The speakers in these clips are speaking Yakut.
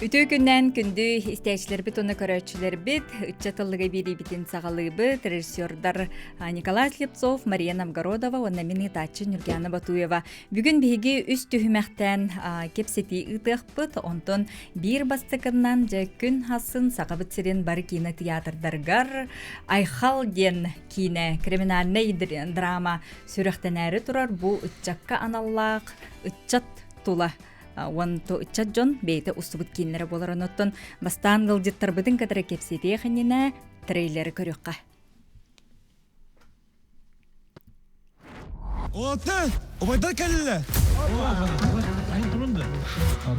Үтүө күннэн күндү истээччилэрбит уонна көрөөччүлэрбит ыччат тыллыга биэриибитин саҕалыыбыт режиссердар Николай Слепцов, Мария Новгородова уонна мин ыытааччы Нюргиана Батуева. Бүгүн биһиги үс түһүмэхтэн кэпсэтии ыытыахпыт. Онтон биир бастакыннан дьэ күн хасын Сахабыт сирин бары кинотеатрдарыгар Айхал диэн киинэ криминальнай драма сүрэхтэнээри турар бу ыччакка аналлаах ыччат тула уон ыччат дьон бэйэтэ устубут кииннэрэ буолар онуттан бастаан ыалдьыттарбытын кытары кэпсэтиэх иннинэ трейлеры көрүөххэ. Оты, убайдар кэллэ.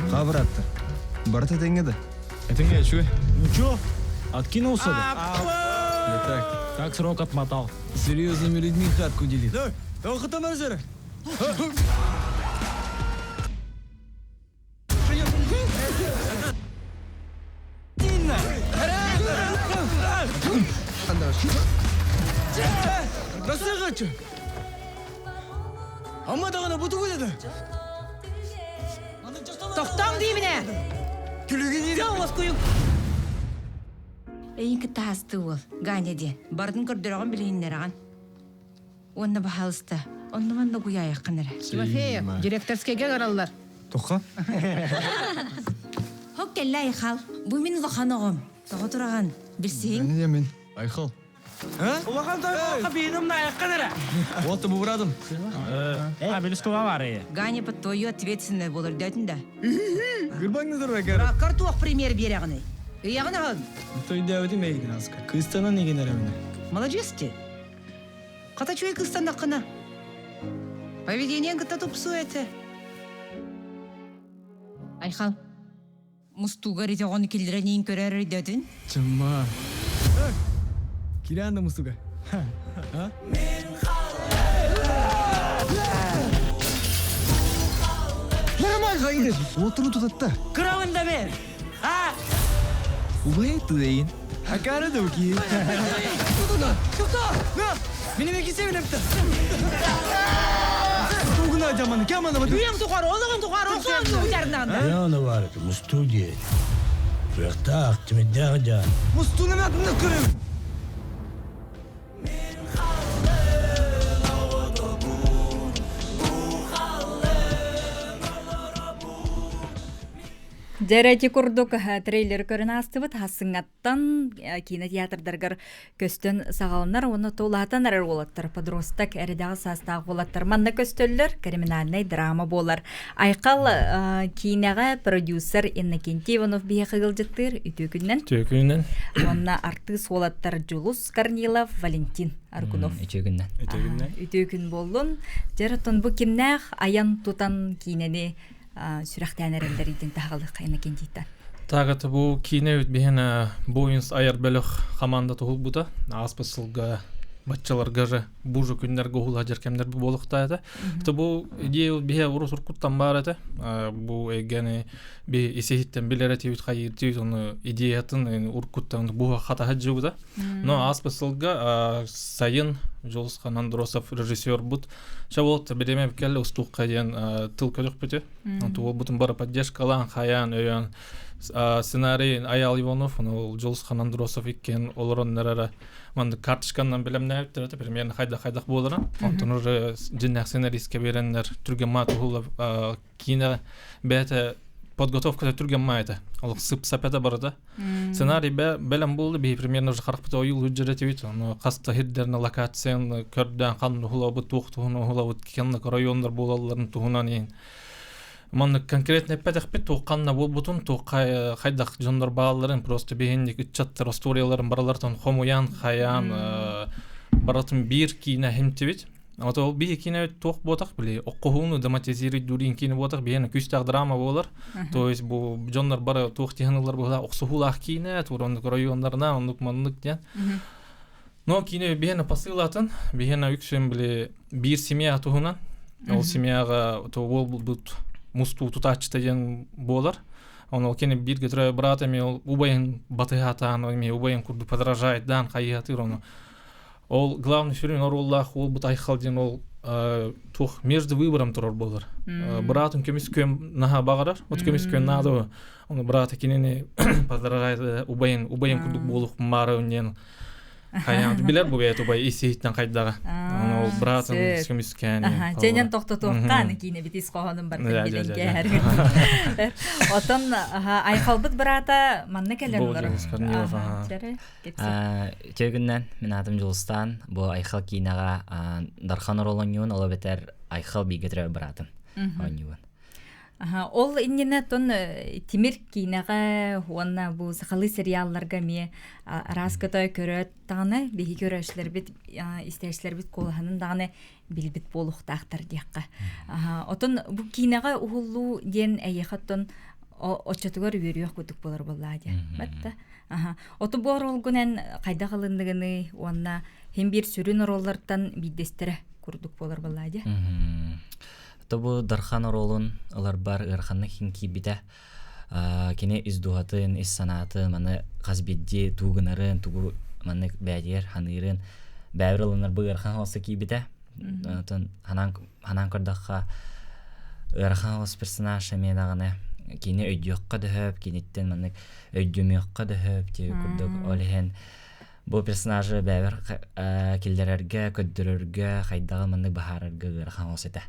Хабыраттар. Барыта тэҥҥэ да? Этэҥҥэ үчүгэй. Ну чё, откинулся да? Да так. Как срок отмотал? Серьезными людьми хатку делит. Охотамар Ама даҕаны бу тугу деді? Тохтооҥ диибинэ! Күлүгүн Уоскуйуҥ! Эйин кытта аасты уол, Ганя диэн. Барытын көрдөрөҕүн билиһиннэрэҕин. Уонна баһаалыста, онно-манна гуйаайаххын эрэ. Тимофеев, директорскайга ыҥыраллар. Тоха? Хок кэллэ Айхал. Бу мин улахан оҕом. Тоҕо тураҕын? Билсиһиҥ? Мен мин. Айхал. Улахан тойбохха биирим наайаххын эрэ. Вот ты брадым. А, билискова бар Ганя под твою ответственность болар дөтүн да. Гырбаң назар Раккар туох пример биэрэҕиний? Ыйаҕын аһын. Тойдээбитим эйигин аска. Кыыстанан игин эрэбинэ. Молодец ти. Хата үчүгэй кыстаннаххына. Поведениеҥ кытта тупсуо этэ. Айхал, мустуугар ити оҕону киллэрэн иин көрөр өйдөөтүн? Чымма. Кирээн да мустуга. А? Нормально, Отыру тутатта. Кыравын да бер. А? Убай тыйын. Акара да ки. Минем кисемин эпти. Тугуна жаман, кемана бу. Үйэм тухары, олоҕум тухары охсуон утарынан. Яна бар, мустуу диye. Туяктаах, тимирдээх дьаан. Мустууну мен атында көрөм. Дьэ ити курдук трейлер көрөн аастыбыт хассыҥҥаттан кинотеатрдаргар көстөн саҕаланар уонна тулаатан эрэр уолаттар подросток эрэдэҕи саастаах уолаттар манна көстөллөр криминальнай драма буолар Айхал киинэҕэ продюсер Иннокентий Иванов биһиэхэ ыалдьыттыыр үтүө күнүнэн Үтүө күнүнэн. Уонна артыыс уолаттар Дьулус Корнилов, Валентин Аргунов. Үтүө күннэн. Үтүө күннэн. Үтүө күн буоллун. Дьэр оттон бу кимнээх айан тутан киинэни сүрэхтээн эрэллэр иитин таһаҕалыахха Иннокентийтан. Так, это бу киинэ биһиэнэ Боинс айар бөлөх команда туһулбута. Ааспыт сылга баччаларга же бу же күннэргэ уһула дьэр кэмнэр буолуохтаа этэ. Это бу идея биһэ урус уркуттан баар этэ. Бу эйгэни би исиһиттэн билэр этибит хайыыр тибит ону идеятын уркуттан бу хатаһа дьыбыта. Но ааспыт сылга сайын Жолусхан Андросов режиссер бут. Ша вот биреме келле устуққа диэн тыл көтөхпүтү. Туолбутун бары поддержкалаан хайаан өйөн сценарий Аял Иванов, ол Жолусхан Андросов иккен олорон эрэ маннык карточканан билэмнээбиттэр этэ примерно хайдах-хайдах буоларын. Онтон уже дьиннээх сценаристка биэрэннэр түргэн маат уһула киинэ бэйэтэ подготовката түргэн маайта. Олох сып-сап этэ барыта. Сценарий бэлэм буолду, биһи примерно уже харахпыт ойуул үддьэрэтибит, ону хаста хирдэрин локацияны көрдөөн хан уһулабыт, туох туһун уһулабыт, кеннык районнар буолалларын туһунан иһин. Маннык конкретно эппэтэхпит, туох ханна буолбутун, туох хайдах дьоннор баалларын, просто биһинник ыччаттар историяларын баралартан хомуйан, хайаан, баратын биир киинэ химтибит. Вот ол биһи киинэ туох буотах били оккоһууну драматизирует дурин киинэ буотах биһиэнэ күүстээх драма буолар. То есть бу дьоннор бары туох тиһанылар буола охсуһуулаах киинэ тур оннук районнарына оннук маннык диэн. Но киинэ биһиэнэ посылатын биһиэнэ үксүн били биир семья туһунан ол семьяга то уол булбут мустуу тутааччыта диэн буолар. Он ол кини бииргэ төрөөбүт брат эми ол убайын батыһаатаан эми убайын курдук подражает даан хайыһатыыр ону. Ол главный сүрүн оруоллаах уолбут Айхал диэн ол туох между выбором турар буолар. Быраатын көмүскүөм наһаа баҕарар. Вот көмүскүөн наада Оны быраата кинини подражает убайын убайын курдук буолух маары диэн хайаан билэр бу бэйэт убай ис-иһиттэн хайдаҕа. Оны ол быраатын көмүскээн. Чэнэн тохтотуохтаан киинэ бит ис хоһоонун барытын билэн кээһэр. Отон айхалбыт быраата манна кэлэн олорор. Үтүө күннэн, мин аатым Дьулустаан. Бу Айхал киинэҕэ Дархан оруол оонньуун, ол эбэтэр Айхал бииргэ төрөөбүт быраатым оонньуубун. Ол иннинэ тон Тимир киинэҕэ уонна бу сахалыы сериалларга эмиэ араас көтө көрөөт даҕаны биһиги көрөөччүлэрбит истээччилэрбит куолаһынан даҕаны билбит буолуохтаахтар диэххэ. Отон бу киинэҕэ уһуллуу диэн эйиэхэ оттон оччотугар үөрүөх курдук буолар буоллаа диэ. Батта. Оту бу оруолгун эн хайдах ылынныгыный уонна хим биир сүрүн оруоллартан биирдэстэрэ курдук буолар буоллаа диэ. Тобу Дархан оруолун ыларбар ыараханнык хин киирбитэ. Кини ис дууһатын, ис санаатын, маны хас биирдии тугу гынарын, тугу маннык бэйэтигэр ханыырын бэйэбэр ылынарбы ыарахан холсо киирбитэ. Оттон ханаан ханаан көрдөххө ыарахан олус персонаж эмиэ даҕаны кини өйдүөххэ дөһөп, киниттэн маннык өйдүмүөххэ дөһөп диэби курдук ол иһин бу персонажы бэйэбэр киллэрэргэ, көрдөрөргө, хайдаҕы маннык быһаарарга ыарахан олус этэ.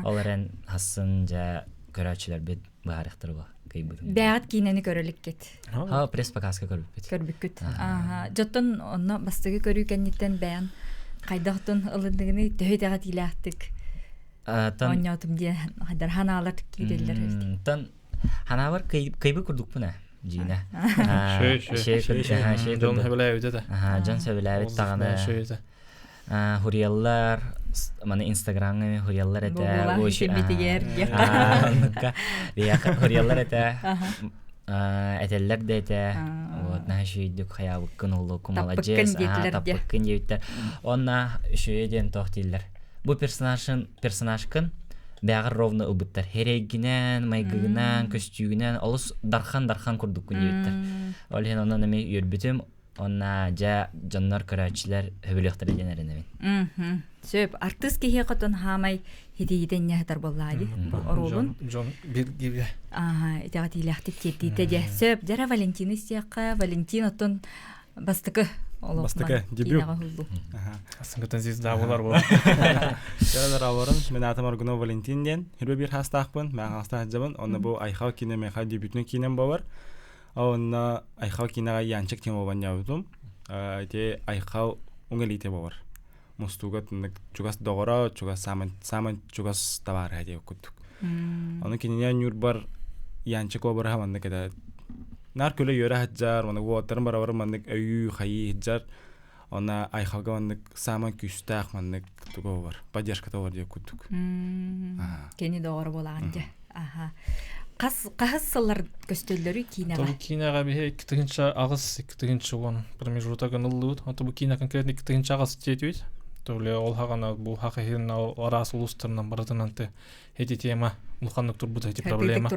Ол эрэн хассын дьэ көрөөччүлэрбит быһаарыахтара буо кыйбытым. Бэҕэт киинэни көрө иликкит. Ха, пресс-показка көрбүппүт. Көрбүккүт. Ааха. Дьоттон онно бастакы көрүү кэнниттэн бэйэн хайдахтын ылындыгыны төһө итэҕэтиилээхтик оонньоотум диэн хайдар ханаалар киирэллэр. Тан ханаабар кыйбы курдукпун ээ дьиинэ. Дьон сөбүлээбит этэ. Дьон сөбүлээбит даҕаны. Хурияллар маны инстаграмҥа хурияллар этэ. Хурияллар этэ. Этэллэр да этэ. Вот наһаа үчүгэйдик хайаабыккын оллукку маладьыас таппыккын диэбиттэр. Онна үчүгэй диэн туох дииллэр. Бу персонажын персонажкын бэҕэр ровно ылбыттар. Эрэйгинэн, майгыгынан, көстүүгүнэн олус дархан-дархан курдуккун диэбиттэр. Ол иһин онон эмиэ үөрбүтүм. Онна дьэ дьоннор көрөөччүлэр сөбүлүөхтэрэ диэн эрэнэбин. Сөп. Артыыс киһиэхэ отон хаамай хитиитэ инньэ буоллаа дии оруолун. Дьон биргигэ. Ааха, итэҕэтиилээхтик тиэрдиитэ дьэ. Сөп. Дьара Валентины истиэххэ. Валентин оттон бастакы Бастакы дебют. Ассыҥкытын звезда болар бу. Дьаралар алорын, мен атым Аргунов Валентин диэн. Хүрбе бир хастаахпын, мен хастаах жабын. Онно бу Айхал кине меха дебютный кинем болар. Онно Айхал кинеҕэ Янчик Тимован ньаабытым. Ити Айхал уҥа болар. Мустууга тыннык чугас доҕоро, чугас саамай саамай чугас табаарыһа диэбит курдук. Ону кинини ньуурбар Янчик обраһа маннык этэ. Наар күлэ үөрэ сылдьар, маннык уолаттарын барабар маннык өйүү хайыы сылдьар. Онно Айхалга маннык саамай күүстээх маннык туга бар, поддержката бар диэбит курдук. Кини доҕоро буолаҕын дьэ. Аха. Хас хаһыс сыллар көстөллөрүй киинэҕэ? Бу киинэҕэ биһи 2008 2010 промежуток ылыллыбыт. Ото бу киинэ конкретно 2008 диэтибит. Төле ол хаҕана бу хахыһын араас улуустарынан барытынан ты эти тема улаханнык турбут эти проблема.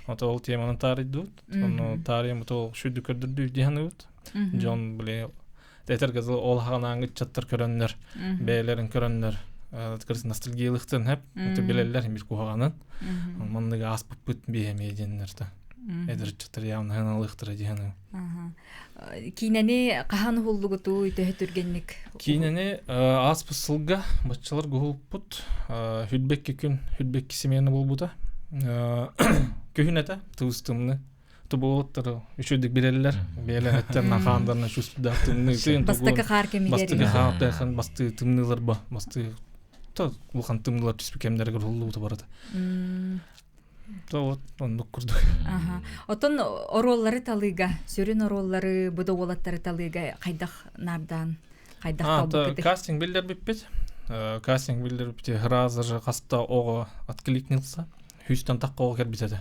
Ото ол теманы таарыйдыбыт. Ону таарыйым ол шүрдү көрдүрдүү диһаныбыт. Дьон били этэргэ дылы ол хаҕанааңы ыччаттар көрөннөр, бэйэлэрин көрөннөр ностальгиялыхтын хэп билэллэр бир куһаҕанын манныгы ааспыппыт биһэмиэ диэннэр да эдэр ыччаттар явно ханалыахтара диэн Киинэни хаһан уһуллугутуй төһө түргэнник Киинэни ааспыт сылга баччалар уһулпут хүрбэкки күн хүрбэкки семена буолбута күһүн этэ тыбыс тымны Тубуоттары үчүгдүк билэллэр. Бэйэлэр эттэринэн хаандарынан чувствуйдаах тымныы. Бастакы хаар кэмигэр. Бастакы хаар тайхан бастыы тымныылар ба бастыы то улахан тымныылар түспүт кэмнэригэр уһуллубута барыта. То вот оннук курдук. Аха. Отон оруоллары талыыга, сүрүн оруоллары, бу да уолаттары талыыга хайдах наардаан, хайдах талбыккытый? Кастинг биллэрбиппит. Кастинг биллэрбиппит сразу же хаста оҕо откликнулся. Хүүстэн тахха оҕо кэлбит этэ.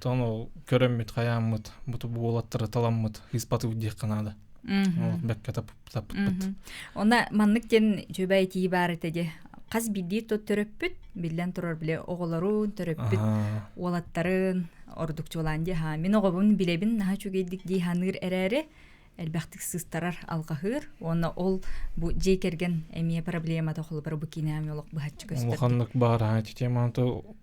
Тоон ол көрөммүт, хайааммыт, буту буолаттары таламмыт, ыыспатыбыт диэххэ наада. Ол бэккэ таппыппыт. Онно маннык диэн үчүгэй этии баар этэ дии. Хас биирдии төрөппүт, биллэн турар бile оҕолорун төрөппүт уолаттарын ордук чуолаан дии. Мин оҕобун билэбин наһаа үчүгэйдик дии саныыр эрээри, элбэхтик сыыстарар алҕаһыыр уонна ол бу дьиэ кэргэн эмиэ проблемата холобура бу киинэҕэ олох быһаччы көстөр. Улаханнык баар ити теманы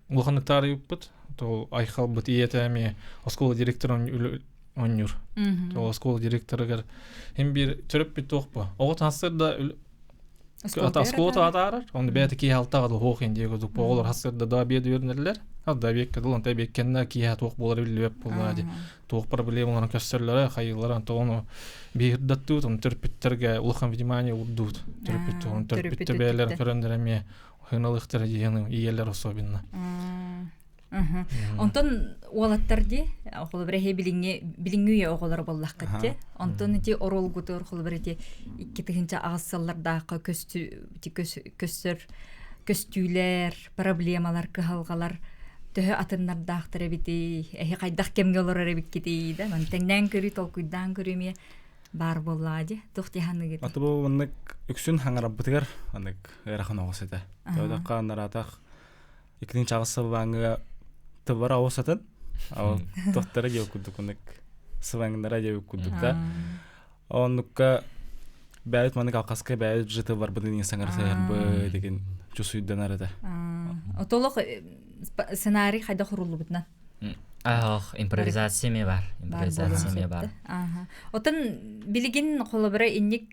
улаханнык таарыйыппыт. То айхалбыт ийэтэ эмиэ оскуола директорын оонньуур. То оскуола директорыгар хим бир төрөппүт туох бу. Оҕо таһсыр да оскуола атаарар. Оны бэйэтэ киһи алтаҕа да хуох индиэ курдук оҕолор хассырда да обед үөрэнэллэр. Да обедка дыл онто обедкенна киһи туох буолар биллибэт буоллаа ди. Туох проблемаларын көссөллөрө хайыылара онто ону биирдаттуут он төрөппүттэргэ улахан внимание урдуут. Төрөппүт он төрөппүттэр бэйэлэрин көрөндөр эмиэ хыналыхтара диэн ийэлэр особенно. Онтон уолаттар ди, холобура эһи билиҥҥи билиҥҥи үйэ оҕолоро буоллаххыт ди. Онтон ити оруолгутугар холобура ити 2008 сыллардаахха көстү ити көссөр көстүүлэр, проблемалар, кыһалҕалар төһө атыннардаахтар эбитий, эһи хайдах кэмҥэ олорор эбиккитий да, маны тэҥнээн көрүү, толкуйдаан көрүү эмиэ баар буоллаҕа дии. Туох дии саныыгыт? Аты бу маннык үксүн хаҥарабытыгар маннык ыарахан оҕус этэ. Төбөтөххө анараатах иккитин чаҕыс сыллааҥҥыга тыллара оҕус атын, ол тохтара диэбит курдук маннык сылаҥнара диэбит курдук да. Оннукка бэйэбит маннык алхаска бэйэбит же тылларбытын иҥ саҥара сыһарбыт деген чусуйданар этэ. Отолох сценарий хайдах уруллубутунан? Ах, импровизация эмиэ бар. Импровизация эмиэ бар. Отон билигин холобура инник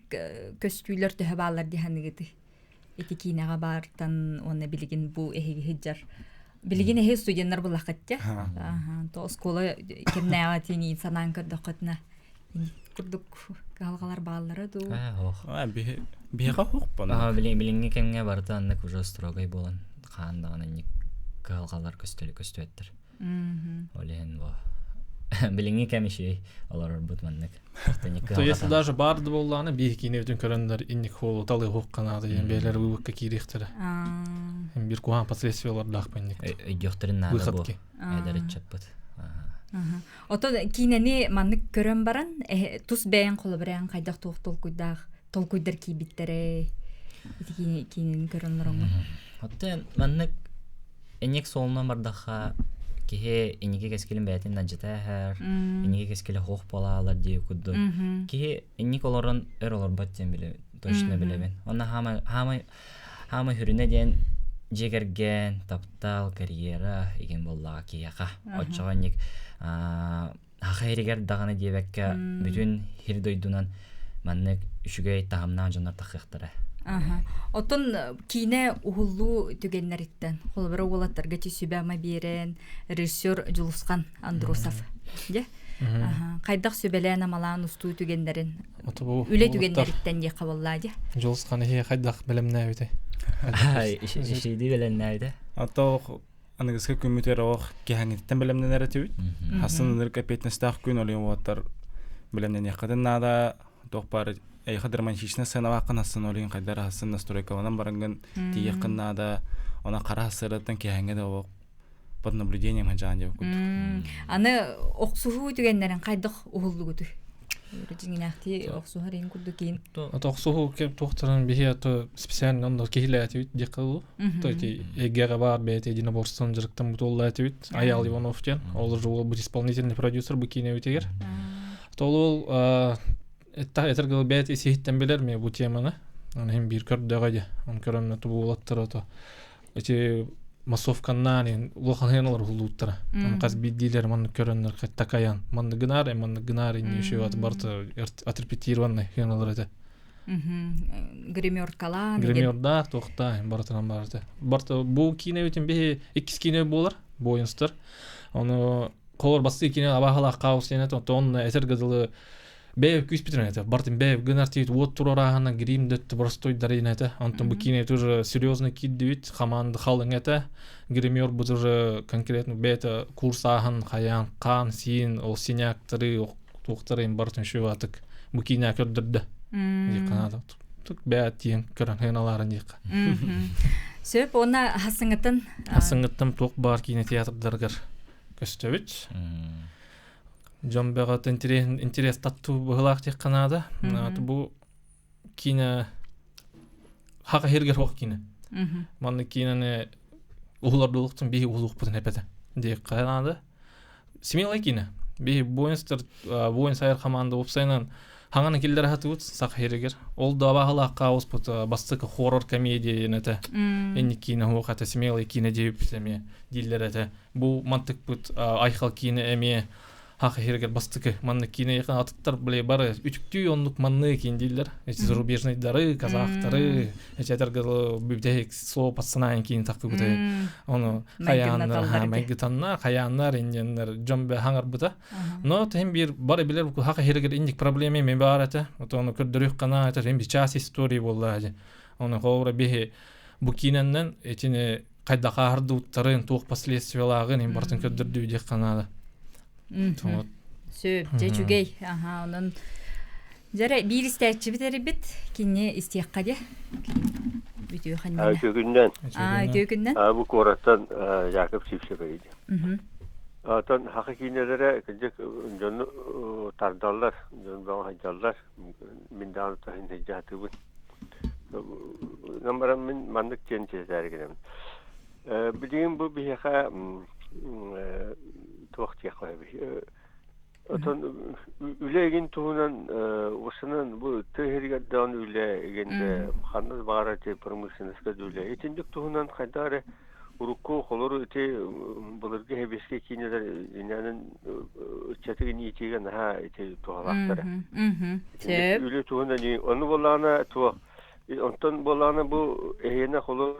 көстүүлэр төһө бааллар дии саныгыты? Ити киинэҕэ баартан уонна билигин бу эһиги сылдьар билигин эһи студеннар буллаххыт дьэ. То оскуола кэмнээҕи тиини санаан көрдөххүтүнэ курдук кыһалҕалар бааллара дуу? Биһиэхэ хуохпун. Билиҥҥи кэмҥэ барыта аннык уже строгай буолан хаан даҕаны инник кыһалҕалар көстөлү көстүөттэр. Ол иһин бу билиҥҥи кэм иши олорорбут маннык. То если даже баар да буоллаҕына биир киинэбитин көрөннөр инник хуолу талы хуохханаата диэн бэйэлэр выводка киириэхтэрэ. Бир куһаҕан последствиялардаах инник. Өйдүөхтэрин наада бу. Эдэр ыччаппыт. Отон киинэни маннык көрөн баран тус бэйэҥ холобураан хайдах туох толкуйдаах толкуйдар киирбиттэрэй ити киинэни көрөн олороҥҥун. Оттон маннык Инник суолунан бардахха киһи инники кэскилин бэйэтин надьыта эһэр, инники кэскилэ хуох буолаалар дии курдук. Киһи инник олорон өр олорбот диэн билэ, точно билэбин. Онно хаамай хаамай хаамай хүрүнэ диэн дьиэ кэргэн, таптал, карьера игин буоллаҕа киһиэхэ. Оччоҕо инник хаха иригэр даҕаны диэбэккэ бүтүн хир дойдунан маннык үчүгэй таһымнаах дьоннор тахыахтара. Оттон киинэ уһуллуу түгэннэриттэн холобура уолаттарга сүбэ-ама биэрэн режиссер Дьулусхан Андросов дьэ хайдах сүбэлээн-амалаан устуу түгэннэрин үлэ түгэннэриттэн диэххэ буоллаа дьэ Дьулусхан иһи хайдах бэлэмнээбитэ Ишиди бэлэмнээбитэ Ото аныгыскы күммүтүгэр оҕох киһэҥҥититтэн бэлэмнэнэр этибит. Хасын ынырык эппиэтинэстээх күн олуйун уоттар бэлэмнэниэххитин наада. Туох баар эйиэхэ драматичнай сценалааххын хасын олуйун хайдар хасын настройкаланан бараҥҥын тиийиэххин наада. Она хара хассыраттан киһэҥҥэ да оҕох под наблюдением ханчаан диэбит курдук. Аны охсуһуу түгэннэрин хайдах уһуллугутуй? Дьиҥинээхтии охсуһар иһин курдук киин. Ото охсуһуу кэм туохтарын биһи ото специально онно киһилээтибит диэххэ дылы. То эти эгеҕэ баар бэйэтэ единоборствон дьарыктан бутуллаатыбит. Аял Иванов диэн. Ол же ол исполнительный продюсер бу киинэбитигэр. Ол ол этэр гыл бэйэтэ исиһиттэн билэр мен бу теманы. Оны хим биир көрдөҕө дии. Он көрөннө тубуулаттар ото Ити массовканнаан улахан олор уһулууттара. Аны хас биирдиилэр маннык көрөннөр такайан маннык гынаар, маннык гынаар инни еще аты барыта отрепетированный хыаналар этэ. Гримеркалаан. Гримердаах, туохтаа, барытынан барыта. Барыта бу киинэбитин биһи иккис киинэ буолар, Боинстар. Ону Холор бастыы кини абаһалаах хаос диэн этэ, онтон этэргэ дылы бэйэ күүспүтүнэн этэ. Бартын бэйэ гынар тиит уот турарааһына грим дөттө простойдарыйын этэ. Онтон бу киинэ тоже серьезно киирдибит, команда халыҥ этэ. Гример бу тоже конкретно бэйэтэ курс ааһан хайаан хаан сиин ол синяктары туохтарын бартын шү атык бу киинэ көрдөрдө. Дии тук бэйэ тиэн көрөн хыналаарын диэххэ. Сөп, уонна хасыҥыттан Хасыҥыттан туох баар киинэ театрдарыгар көстөбүт. Дьон бөҕөтө интерес таттуу быһылаах диэххэ наада. Бу киинэ хака хиргер хуох киинэ. Манны киинэни уһулардуулуктун биһи уһулуохпутун эпэтэ диэххэ наада. Смелый киинэ. Биһи воинстар воин сайар команда уопсайынан Хаҥаны киллэрэ сатыыбыт саха сиригэр. Ол да абааһылаахха ааспыт бастакы хоррор комедия диэн этэ. Инник киинэ суох этэ, смелый киинэ диэбиппит эмиэ дииллэр этэ. Бу мантыкпыт Айхал киинэ эмиэ хаха сиригэр бастакы маннык киинэ атыттар били бары үтүктүү оннук маннык киин дииллэр. Эти зарубежныйдары, казахтары, эти этэргэ бүтэһик слово пацана киин таххыбыты. Ону хайааннар, майгытанна, хайааннар индианнар дьон бэ хаҥарбыта. Но тем бир бары билер хаха хиригер инник проблема мен бар этэ. Вот ону көрдөрүх кана это hem час истории болла же. Оны холбура биһи бу кииненнен этини кайда каардууттарын туох последствиялагын им бартын көрдөрдүү диэх канада. Вот. Сөп, дьэ үчүгэй. Аха, онон дьэрэ биир истээччибит эрибит кинини истиэххэ дьэ. Үтүө ханнина. Үтүө күннэн. Аа, үтүө күннэн. Бу куораттан Яков Сивцев эйди. Оттон хака киинэлэрэ кырдьык дьону тардаллар, дьон бөҕө сылдьаллар. Мин даҕаны таһын сылдьа сатыыбын. Гынан баран мин маннык диэн чэчээри гынабын. Билигин бу биһиэхэ туох диэххэ сөбүй? Оттон үлэ игин туһунан уосанан бу тыа сиригэр даҕаны үлэ игин ханна баҕарар промышленноска да үлэ. Итинник туһунан хайдах эрэ урукку холору ити былыргы сэбиэскэй киинэлэр иннэнэн ыччаты иитиигэ наһаа ити туһалаахтара. Сөп. Үлэ туһунан ону буоллаҕына туох онтон буоллаҕына бу эһиэнэ холор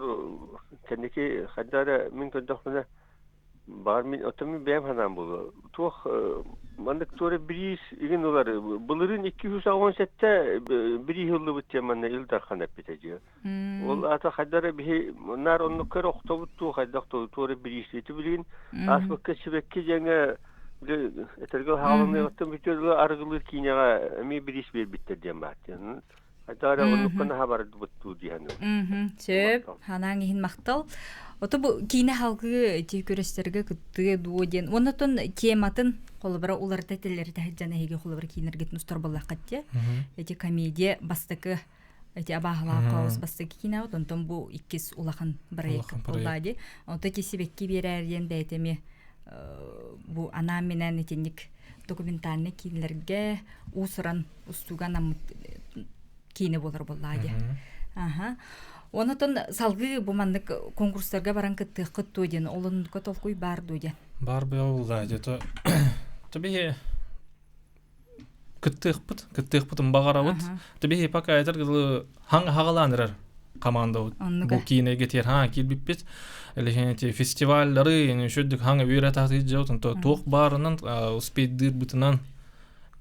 кэнники хайдах эрэ мин көрдөхпүнэ Баар мин оттон мин бэйэм санаам буолуо. Туох маннык туора бириис игин ылар былырыын 287 бириис ыллыбыт диэн манна Ил Дархан эппитэ дии. Ол аата хайдах эрэ биһи наар оннукка эрэ охтобут дуу хайдах дуу туора бириис ити билигин ааспыкка сибэкки диэҥҥэ били этэргэ хааланыаҕыттан бүтүөр дылы арыгылыыр киинэҕэ эмиэ бириис биэрбиттэр диэн баар диэн. Хайдах эрэ оннукка наһаа бардыбыт дуу дии саныыбын. Сөп, санааҥ иһин махтал. Ото бу киинэ халгыы ити күрэстэргэ кыттыа дуо диэн. Уонна оттон тематын холобура уларыта этэллэри таһырдьан эһиги холобура киинэргитин устар буоллаххыт дии. Эти комедия бастакы эти абааһылаах хаос бастакы киинэбит, онтон бу иккис улахан проект буоллаа дии. Онто ити сибэкки биэрээр диэн бэйэтэ эмиэ бу анаан-минээн итинник документальнай киинэлэргэ уус-уран устууга анаммыт киинэ буолар буоллаа дии. Аха. Онотон салгыы бу маннык конкурстарга баран кыттыаххыт дуо диэн олоннука толкуй баар дуо диэн. Бар буолла дии. То биһи кыттыахпыт, кыттыахпытын баҕарабыт. То биһи пока этэр дылы хаҥ хаҕалаан эрэр командабыт. Бу киинэгэ тиэр хаҥа киирбиппит. Элэһин фестиваллары, үчүдүк хаҥа үөрэ таһытыйдьабыт. Онто туох баарынан успейдыырбытынан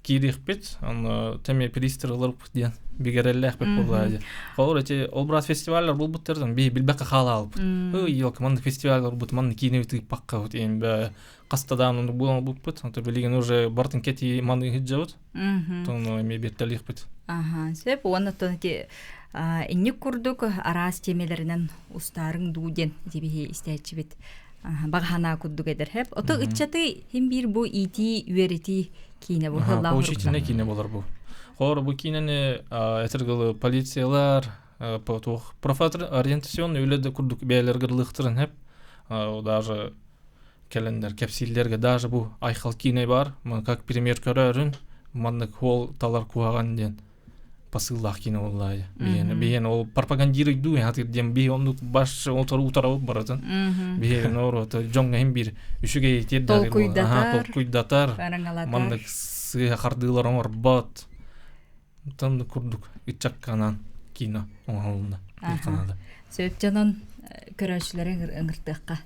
киириэхпит, онно тэми приз ыларбыт диэн бигэрэллээхпит буоллаа дии. Холобур эти ол брат фестиваллар булбуттардан би билбэккэ хаалаалбыт. Ый елка маннык фестиваллар бут маннык киинэ тыыппакка вот эм хастадаан оннук буолан булбуппут. Онто билигин уже бартын кэти маны ыһыддьабыт. Тону эми биртэлиэхпит. Аха, сөп. Уонна оттон ити инник курдук араас темелеринэн устаарыҥ дуу диэн ити истээччибит баҕаһанаа курдук эдэр хэп. Ото ыччаты хим биир бу иитии үөрэтии киинэ бу хыллаах Поучительный киинэ болар бу. Хор бу киинэни этергылы полициялар туох профориентационный үлэ да курдук бэйэлэргэр лыхтырын хэп. Даже кэлэннэр кэпсииллэргэ даже бу айхал киинэ бар как пример көрөрүн маннык хуол талар куһаҕан диэн посыллаах киинэ буоллаайа. Биһиэн биһиэн ол пропагандируйдуу хатыр диэн биһи оннук баш отору утарабыт барытын. Биһиэн оруота дьоҥҥо иһин биир үчүгэй тиэрдэр Толкуйдатар. толкуйдатар. Маннык сыыһа хардыылар оҥорбот. Тон курдук ыччакканан кино оҥоһулунна. Сөп дьонон көрөөччүлэри ыҥыртыахха.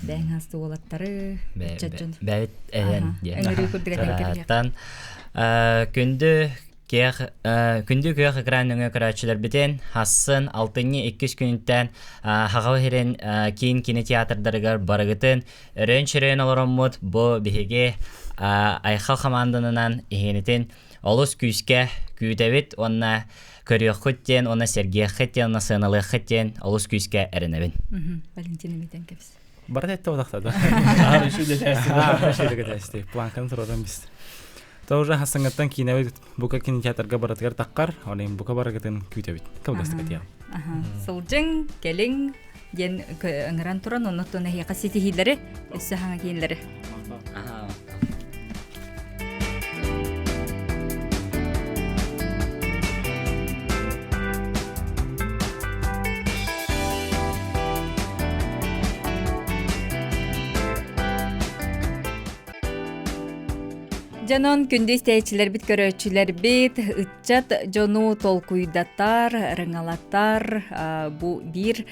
Бэйэҥ хасты уолаттары, ыччат дьон. Бэйт эһэн диэн. Ыҥырыы курдук этэн кэбиһиэх. Күндү Киэх, күндү күөх экран нөҥүө көрөөччүлэрбитин хассын алтынньы иккис күнүттэн Хаҕал иһирин киин кинотеатрдарыгар барыгытын өрөөн-чөрөөн олороммут бу биһиги Айхал хамаанданынан иһиэнитин олус күүскэ күүтэбит уонна көрүөххүт диэн уонна сэргиэххит диэн уонна сыаналыаххыт диэн олус күүскэ эрэнэбин. Валентина Митен кэпс. Барыта этте отахтада. Үчүгэй Планканы тураран бис. То уже хасыңыттан киинэбит бука кинотеатрга барытыгар таххар, онон бука барыгытын күүтэбит. Кылгастык этиэм. Сылдьыҥ, кэлиҥ диэн ыҥыран туран, оннуттан эһиэхэ ситиһиилэри, өссө хаҥа киинлэри. Дьонон күндү истээччилэрбит көрөөччүлэрбит ыччат дьону толкуйдатар, ырыҥалатар бу биир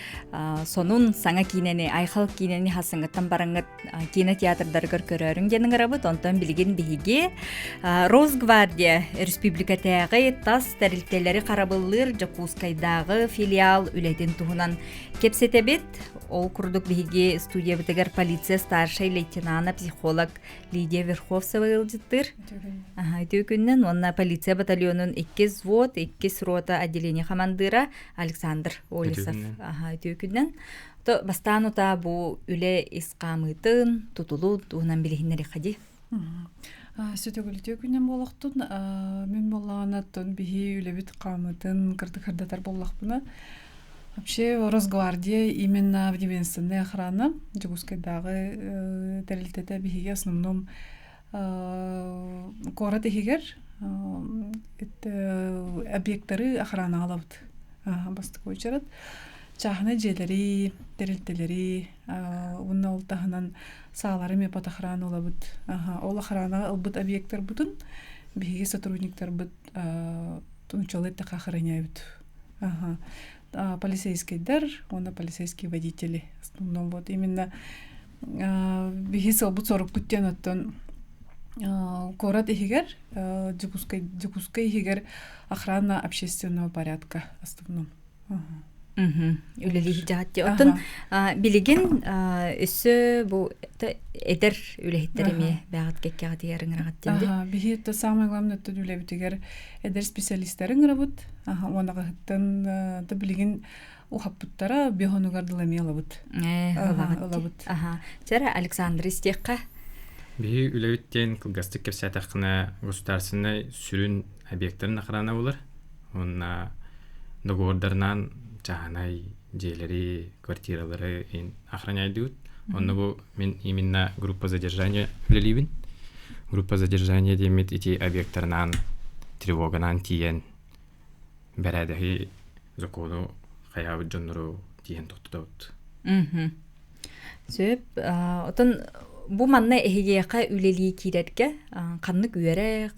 сонун саҥа киинэни Айхал киинэни хасыҥҥыттан бараҥҥыт киинэ театрдарыгар көрөөрүҥ диэн ыҥырабыт. Онтон билигин биһиги Росгвардия республикатааҕы тас тэрилтэлэри харабыллыыр Дьокуускайдааҕы филиал үлэтин туһунан кэпсэтэбит. Ол курдук биһиги студиябытыгар полиция старшай лейтенана, психолог Лидия Верховцева ыалдьыттыыр. Үтүө күнүнэн уонна полиция батальонун иккис взвод, иккис рота отделение хамандыыра Александр Олесов. Үтүө күнүнэн. То бастаан утаа бу үлэ ис хаамыытын, тутулун туһунан билиһиннэриэххэ дии. Сүтүгүлүтүө күнүн буолуохтун. Мин буоллаҕына биһи үлэбит хаамыытын кырдык хардатар буоллахпына Вообще Росгвардия именно вневедомственная охрана Дьокуускайдааҕы тэрилтэтэ биһиги основном куорат иһигэр объектары охранаҕа ылабыт. Бастакы уочарат. Чааһынай дьиэлэри, тэрилтэлэри уонна ол таһынан саалары эмиэ под охрану ылабыт. Ол охранаҕа ылбыт объектарбытын биһиги сотрудниктарбыт нууччалыы эттэххэ охраняют. Ага. Полицейскийдар уонна полицейские водители. Основном вот именно биһи сылбыт сорукпут диэн оттон куорат иһигэр Дьокуускай Дьокуускай иһигэр охрана общественного порядка основном. Үлэлии дьаһатти. Оттон билигин өссө бу эдэр үлэһиттэр эмиэ бэҕэт кэккэҕитигэр ыҥыраҕыт диэн. Биһи это самое главное это үлэбитигэр эдэр специалистары ыҥырабыт. Уонаҕыһыттан да билигин ухаппыттара биһонугар дылы эмиэ ылабыт. Ылабыт. Чара Александр истиэххэ. Биһи үлэбит диэн кылгастык кэпсээтэххинэ государственнай сүрүн объектарын охрана булар. Уонна договордарынан чааһынай дьиэлэри, квартиралары охраняйдыбыт. Онно бу мин именно группа задержания үлэлиибин. Группа задержания диэммит ити объектарынан тревоганан тиийэн бэрээдэги закону хайаабыт дьоннору тиийэн тохтотобут. Сөп. Отон бу манна эһигиэхэ үлэлии киирэргэ ханнык үөрэх,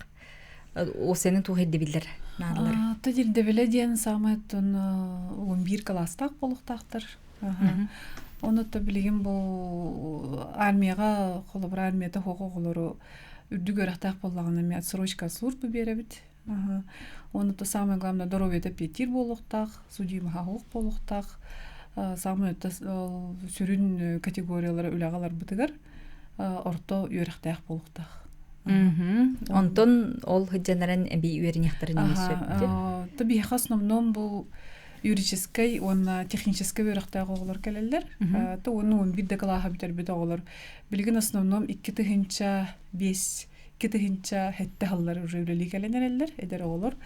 Осенин туох ирдэбиллэр наадалар? То ирдэбилэ диэн саамай оттон 11 кылаастаах буолуохтаахтар. Оны то билигин бу армияга холобура армията хоҕо оҕолору үрдүк үөрэхтээх буоллаҕына эмиэ отсрочка службы биэрэбит. Оны то самое главное здоровье пиэтир буолуохтаах, судимаһа суох буолуохтаах. Самое сүрүн категориялары үлэҕэ ыларбытыгар орто үөрэхтээх буолуохтаах. Онтон ол сылдьанаран эбии үөрэниэхтэрин эмиэ сөп То биһиэхэ основном бу юридическай уонна техническэй үөрэхтээх оҕолор кэлэллэр. То уонна он биир да кылааһа бүтэрбит оҕолор. Билигин основном 2005 2007 сыллар уже үлэлии кэлэн эрэллэр эдэр оҕолор.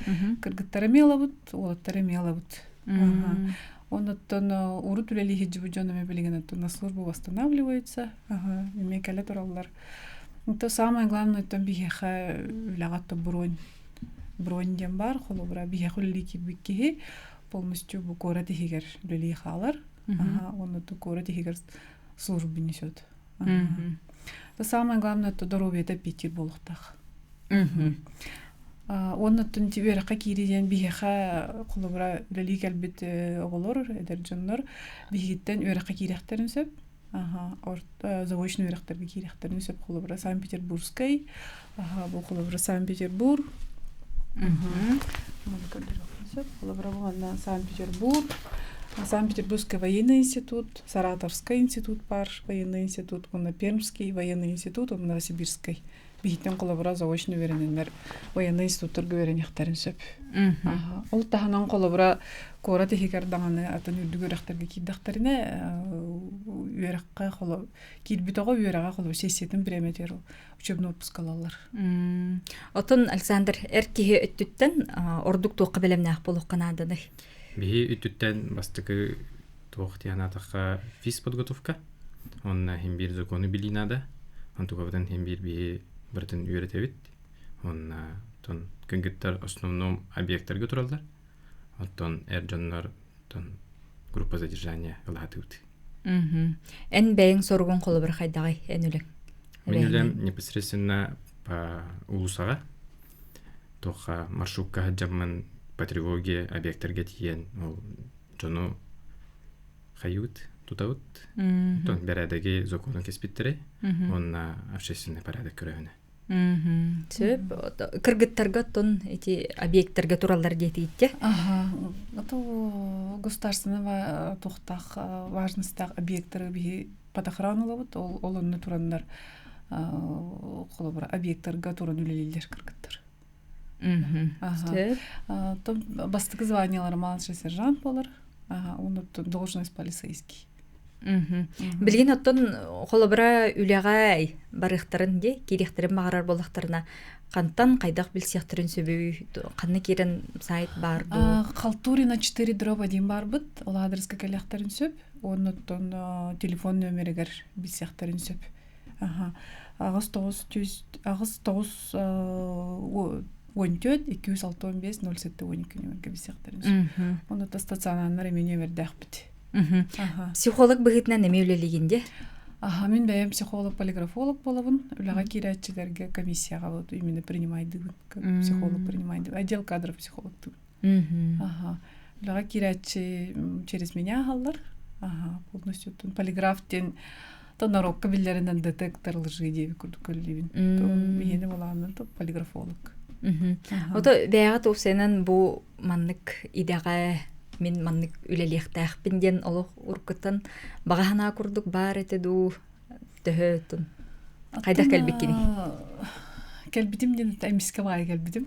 Кыргыттары эмиэ ылабыт, уолаттары эмиэ ылабыт. Оннуттан урут үлэлии сылдьыбыт дьон эмиэ билигин оттон на службу восстанавливаются. Эмиэ кэлэ тураллар. То самое главное оттон биһиэхэ үлэҕэ то бронь. Бронь диэн баар, холобура биһиэхэ үлэлии киирбит киһи полностью бу куорат иһигэр үлэлии хаалар. Уонна ту куорат иһигэр службу несет. То самое главное то здоровье пяти буолуохтаах. Уонна оттон үөрэххэ киирии диэн биһиэхэ холобура үлэлии кэлбит оҕолор, эдэр дьоннор биһигиттэн үөрэххэ киириэхтэрин сөп. Заочно үөрэхтэргэ киириэхтэрин сөп. Холобура Санкт-Петербургскай, бу холобура Санкт-Петербург. Сөп. Холобура бу манна Санкт-Петербург, Санкт-Петербургский военный институт, Саратовский институт бар, военный институт, уонна Пермский военный институт, уонна Новосибирский биһиттэн холобура заочно үөрэнэннэр военнай институттарга үөрэниэхтэрин сөп. Ол таһынан холобура куорат иһигэр даҕаны атын үрдүк үөрэхтэргэ киирдэхтэринэ үөрэххэ киирбит оҕо үөрэҕэ холобур сессиятын бириэмэтигэр учебный отпуск ылаллар. Оттон Александр эр киһи өттүттэн ордук туохха бэлэмнээх буолуохха нааданый? Биһи өттүттэн бастакы туох диэн аатахха физподготовка Онно иһин биир закону билии наада. Онтукабытын иһин биир биһи барытын үөрэтэбит. Уонна оттон кыргыттар основном объектарга тураллар. Оттон эр дьоннор оттон группа задержания ылаатыбыт. Эн бэйэҥ соругуҥ холобур хайдаҕый эн үлэҥ? Мин үлэм непосредственно По уулуссаҕа туохха маршрукка сылдьаммын по тревоге объектарга тиийэн ол дьону хайыбыт тутабыт. Оттон бэрээдэги закону кэспиттэрэ уонна общественный порядок көрөһүнэ. Сөп. Кыргыттарга оттон ити объекттарга тураллар диэтиитте. Ага. Ото государственного тухтах важностях объекттары биһи под охрану ылабыт. Ол ол онно тураннар холобура объекттарга туран үлэлииллэр кыргыттар. Сөп. Бастакы званиялара младший сержант болар. Ага, он должность полицейский. Билигин оттон холобура үлэҕэ барыахтарын дии, киириэхтэрин баҕарар буоллахтарына, хантан хайдах билсиэхтэрин сөбүй, ханна киирэн сайт баар дуу? Халтурина 4 дроба диэн баарбыт, ол аадырыска кэлиэхтэрин сөп. Оннуттан телефон нөмеригэр билсиэхтэрин сөп. Аха. Аҕыс тоҕус түс аҕыс тоҕус 14 265 07 12 нөмерге билсиэхтэрин сөп. Оннуттан стационарнар эмиэ нөмердээхпит. Психолог быһыытынан эмиэ үлэлиигин дии? Аха, мин бэйэм психолог-полиграфолог буолабын. Үлэҕэ киирээччилэргэ комиссияҕа вот именно принимайдыыбын. Психолог принимайдыыбын. Отдел кадров психологтыыбын. Аха. Үлэҕэ киирээччи через меня аһаллар. Аха, полностью полиграф диэн то народка биллэринэн детектор лжи диэби курдук көрүлүүбүн. Миһини булааннан то полиграфолог. Ото бэйэҕэ туупсайынан бу маннык идэҕэ мин маннык үлэлиэхтээхпин диэн олох уруккуттан баҕа санаа курдук баар этэ дуу төһө хайдах кэлбиккиний? Кэлбитим диэн эмискэ баайы кэлбитим.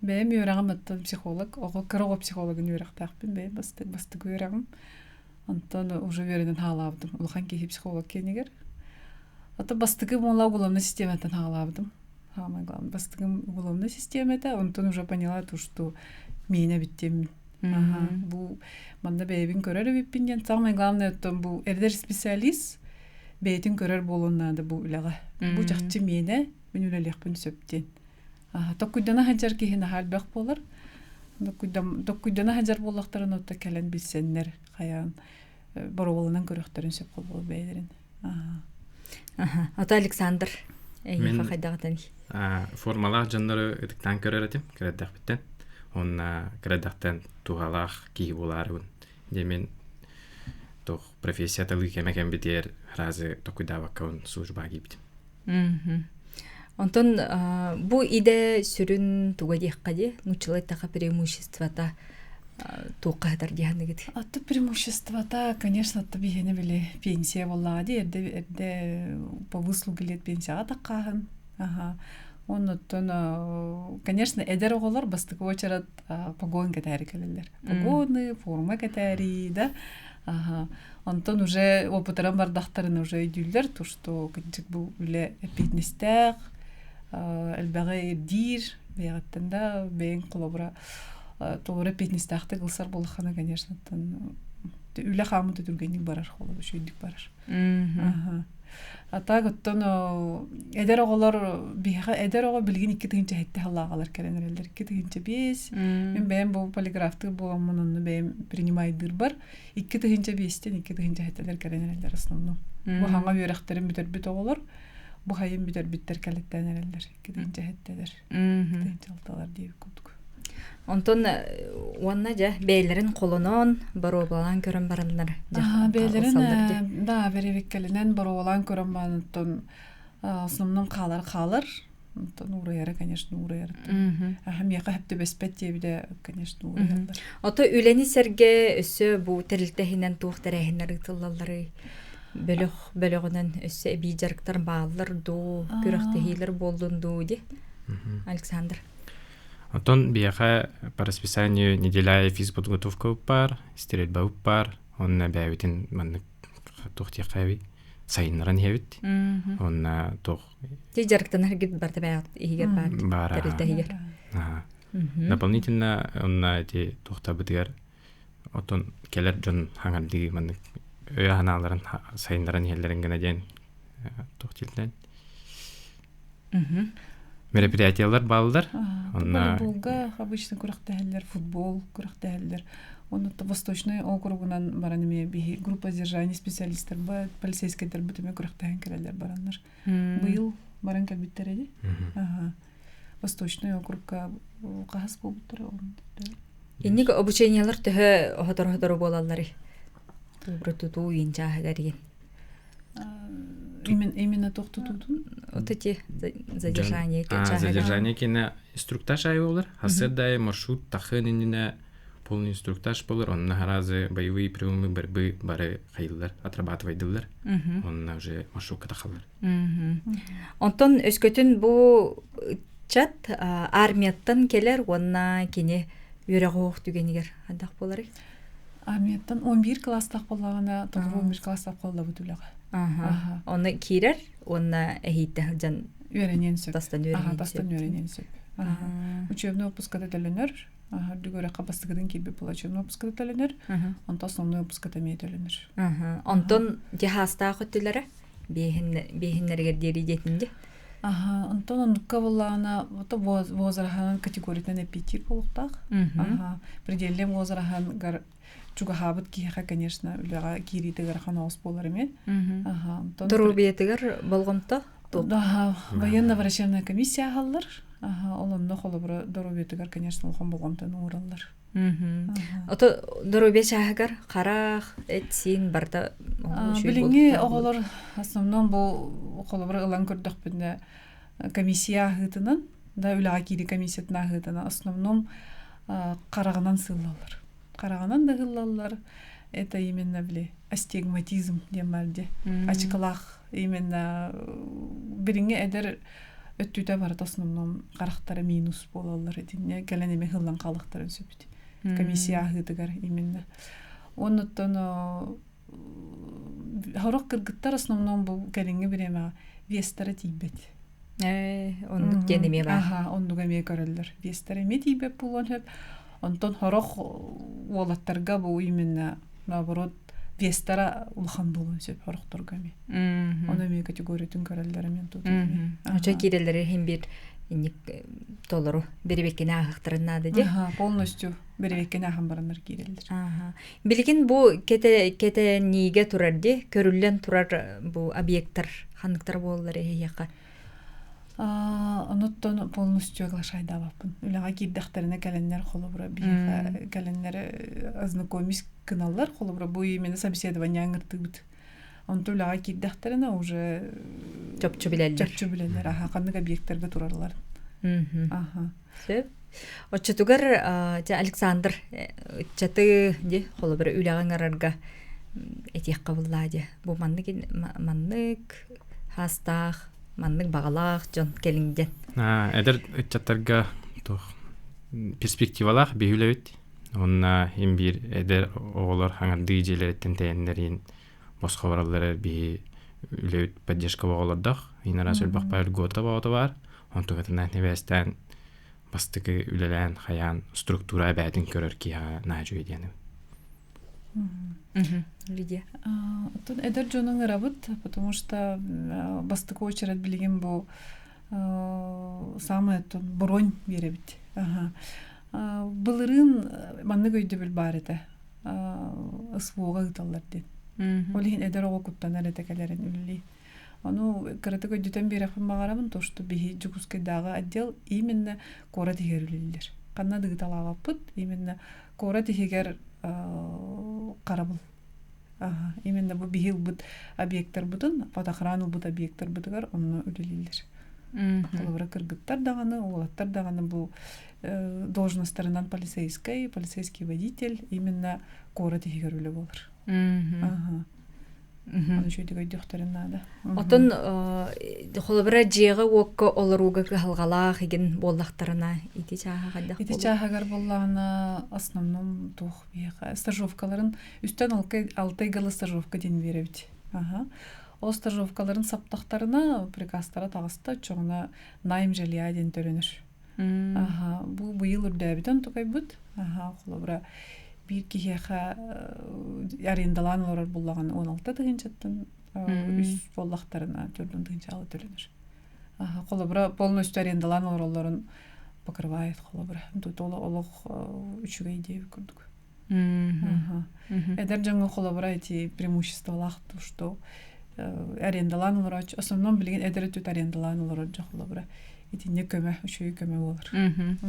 Бэйэм үөрэҕим оттон психолог, оҕо кыра оҕо психологын үөрэхтээхпин бэйэм бастык бастык үөрэҕим. Онтон уже үөрэнэн хаалаабытым. Улахан киһи психолог киэнигэр. Ото бастакы буола уголовнай систематтан хаалаабытым. Самое главное, бастакым уголовнай системата, онтон уже поняла то, что миэнэ биттим. Ага, бу манна бэйэбин көрөр эбиппин диэн. Самое главное, оттон бу эрдэр специалист бэйэтин көрөр буолуон наада бу үлэҕэ. Бу чахчы миэнэ, мин үлэлиэхпин сөп диэн. Токкуйдана сылдьар киһи наһаа элбэх буолар. Токкуйдана сылдьар буоллахтарына отто кэлэн билсэннэр хайаан боруобаланан көрүөхтэрин сөп холбуу бэйэлэрин. Ото Александр эйиэхэ хайдаҕытаный? Формалаах дьоннору ытыктаан көрөр этим кырадахпыттан. Уонна кырадахтан туһалаах киһи буолаарыбын. Дьэ мин туох профессия талыы кэмэ кэмбитигэр разы токуйдаабаккабын службаҕа киирбитим. Онтон бу идэ сүрүн туга диэххэ дии, нууччалыы эттэххэ преимуществота туохха сытар дии саныыгыт? Аты преимуществота, конечно, аты биһиэнэ били пенсия буоллаҕа дии, эрдэ эрдэ по выслуге лет пенсияҕа таххааһын. Аха. Оннуттан, конечно, эдэр оҕолор бастакы уочарат погон кэтээри кэлэллэр. Погоны, форма кэтээри, да. Аха. Онтон уже опытыран бардахтарын уже өйдүүллэр, то что кырдьык бу үлэ эппиэтинэстээх, элбэҕи ирдиир, бэйэҕиттэн да бэйэҥ холобура толору эппиэтинэстээхтик ылсар буоллаххына, конечно, үлэ хаамыыта түргэнник барар, холобура үчүгэйдик барар. Аха. А так оттон эдэр оҕолор биһиэхэ эдэр оҕо билигин 2007 сыллааҕылар кэлэн эрэллэр. 2005. Мин бэйэм бу полиграфтыыр буоламмын онно бэйэм принимайдыырбар 2005-тэн 2007-лэр кэлэн эрэллэр основном. Бу хаҥа үөрэхтэрин бүтэрбит оҕолор бу хайын бүтэрбиттэр кэлэттээн эрэллэр. 2007-лэр. 2006-лар диэбит курдук. Онтон уонна дьэ бэйэлэрин холонон боруобалаан көрөн бараннар бэйэлэрин да бэрэбиккэлинэн боруобалаан көрөн баран основном хаалар хаалар онтон уурайара конечно уурайар аха миэхэ хөп түбэспэт диэбитэ конечно уурайаллар Ото үлэни сэргэ өссө бу тэрилтэ иһинэн туох тэрээһиннэр ыытыллалларый бөлөх бөлөҕүнэн өссө эбии дьарыктар бааллар дуу күрэхтэһиилэр буоллун дуу ди Александр Оттон биһиэхэ по расписанию неделя физподготовка баар, стрельба баар, онно бэйэбитин маннык туох диэххэ сайыннаран иһэбит. Онно туох Ти дьарыктанар барда бэйэҕит иһигэр баар тэрилтэ иһигэр. Дополнительно онно эти туохтарбытыгар оттон кэлэр дьон хаҥардыы маннык өйө санааларын сайыннаран иһэллэрин гына диэн туох дииллэн. Мероприятиялар бааллар. Онна Волейболга обычно күрэхтэһэллэр, футбол күрэхтэһэллэр. Онно Восточный округунан баран эмиэ биһи группа содержания специалистар ба полицейскайдар бут эмиэ күрэхтэһэн кэлэллэр бараннар. Быйыл баран кэлбиттэр эди. Ага. Восточный округка хаһыс буолбуттара Инник обучениялар төһө оһотор-оһотору буолалларый? Тутуу иин чааһыгар иин. Именно туох тутуутун? Вот эти задержание Задержание кине инструктаж айы болар. Хасырдай маршрут тахын иннине полный инструктаж болар. Онна харазы боевые приемы борьбы бары хайыллар, отрабатывайдылар. Онна уже маршрутка тахаллар. Онтон өскөтүн бу чат армияттан келер, онна кини үөрэҕи түгэнигэр хандах буоларый? Армияттан 11 класстах боллагана, толору 11 класстах коллабыт үлэҕэ. Аха. Онно киирэр, уонна эһиитте сылдьан үөрэниэн сөп. Тастан Аха, үөрэниэн тастан сөп. үөрэниэн сөп. Аха. Учебный отпуската төлөнөр. Аха, дүгөрө бастыгыдын киирбит була учебный отпуската төлөнөр. Онто основной отпуската эмиэ төлөнөр. Аха. Онтон жаһаастаах өттүлэрэ биэһиннэригэр диэри диэтинди. Аха, онтон оннукка буллаана, ото возраһанан категориятынан эппиэттиир буолуохтаах. Аха, предельный возраһан гар чугаһаабыт киһиэхэ, конечно, үлэҕэ киириитигэр ханоос буолар эмиэ. Аха, онтон Доруобуйатыгар болҕомто Аха, военно-врачебная комиссия аһаллар. Аха, ол онно холобура доруобуйатыгар, конечно, улахан болҕомтону уураллар. Ото доруобуйа чааһыгар харах, эт-сиин барыта Билиҥҥи оҕолор основном бу холобура ылан көрдөхпүнэ комиссия аһыытынан, да үлэҕэ киири комиссиятын аһыытынан основном хараҕынан сыыллаллар. Хараҕынан да ыһыллаллар. Это именно били астигматизм диэн баар дии. Ачыкылаах именно билиҥҥи эдэр өттүтэ барыта основном харахтара минус буолаллар итиннэ кэлэн эми ыһыллан хаалыахтарын сөпүт. Комиссия аһыытыгар именно. Оннуттан хорох кыргыттар основном бу кэлиҥҥи бириэмэҕэ вестара тиийбэт. Оннук диэн эмиэ баар. Аха, оннук эмиэ көрөллөр. Вестара эмиэ тиийбэт буолуон сөп. Онтон хорох уолаттарга бу именно наоборот вестара улахан буолуон сөп хорохторго эмиэ. Ону эмиэ категориятын көрөллөр эмиэ тут. Очо киирэллэри иһин биир инник толору беребеккини ааһыахтарын наада дии. Аха, полностью беребеккини ааһан бараннар киирэллэр. Аха. Билигин бу кете кетениигэ турар дии, көрүллэн турар бу объекттар ханныктар буолаллар эһиэхэ? Онуттан полностью оглашайдаабаппын. Үлэҕэ киирдэхтэринэ кэлэннэр холобура биһиэхэ кэлэннэр ознакомись гыналлар холобура бу именно собеседование ыҥыртыыбыт. Онто үлэҕэ киирдэхтэринэ уже чопчу билэллэр. Чопчу билэллэр. Аха, ханнык объекттарга тураллар. Аха. Сөп. Оччотугар дьэ Александр ыччаты дьэ холобура үлэҕэ ыҥырарга этиэххэ буллаа дьэ. Бу маннык маннык хаастаах, маннык баҕалаах дьон кэлиҥ диэн. Эдэр ыччаттарга туох перспективалаах биһи үлэбит. Онна им биир эдэр оҕолор хаҥардыы дьиэлэриттэн тэйэннэрин босхо бараллар биһи үлэбит поддержка оҕолордох. Инара сөлбөхпө льгота боҕото бар. Онтугатынан нэбээстээн бастакы үлэлээн хайаан структура эбээтин көрөр киһиэхэ наадьуй диэн. Лидия. Оттон эдэр дьону ыҥырабыт, потому что бастакы очерет билигин бу самое бронь биэрэбит. Былырыын маннык өйдөбүл баар этэ. СВО-га ыыталлар диэн. Ол иһин эдэр оҕо куттанар этэ кэлэрин үлэлии. Ону кыратык өйдөтөн биэрэхпин баҕарабын, то что биһи Дьокуускайдааҕы отдел именно куорат иһигэр үлэлиир. Ханна да ыыталаабаппыт, именно куорат иһигэр харабыл. Ага, именно бу биһи ылбыт объекттарбытын, фотоохрана ылбыт объекттарбытыгар онно үлэлииллэр. Холобура кыргыттар даҕаны, уолаттар даҕаны бу должностарынан полицейскай, полицейский водитель именно куорат иһигэр үлэ буолар. Ага. Аны үчүгэйдик өйдүөхтэрин наада. Отон холобура дьиэҕэ уокка олорууга кыһалҕалаах игин буоллахтарына ити чааһа хайдах Ити чааһыгар буоллаҕына основном туох биһиэхэ стажировкаларын үстэн алты ыйгалы стажировка диэн биэрэбит. Аха. Ол стажировкаларын саптахтарына приказтара таҕыста оччоҕуна найм жилья диэн төлөнөр. Аха, бу быйыл үрдээбитин тукайбыт. Аха, холобура биир киһиэхэ арендалаан олорор буллаҕына 16 тыһыынчаттан үс буоллахтарына 4 тыһыынчаалы төлөнөр. Холобура полностью арендалаан олороллорун покрывает холобура. Тут олох үчүгэй диэбит курдук. Эдэр дьоҥҥо холобура эти преимуществолаах то, что арендалаан олороочу, основном билигин эдэр өттүт арендалаан олорор дьон холобура итиннэ көмө, үчүгэй көмө буолар.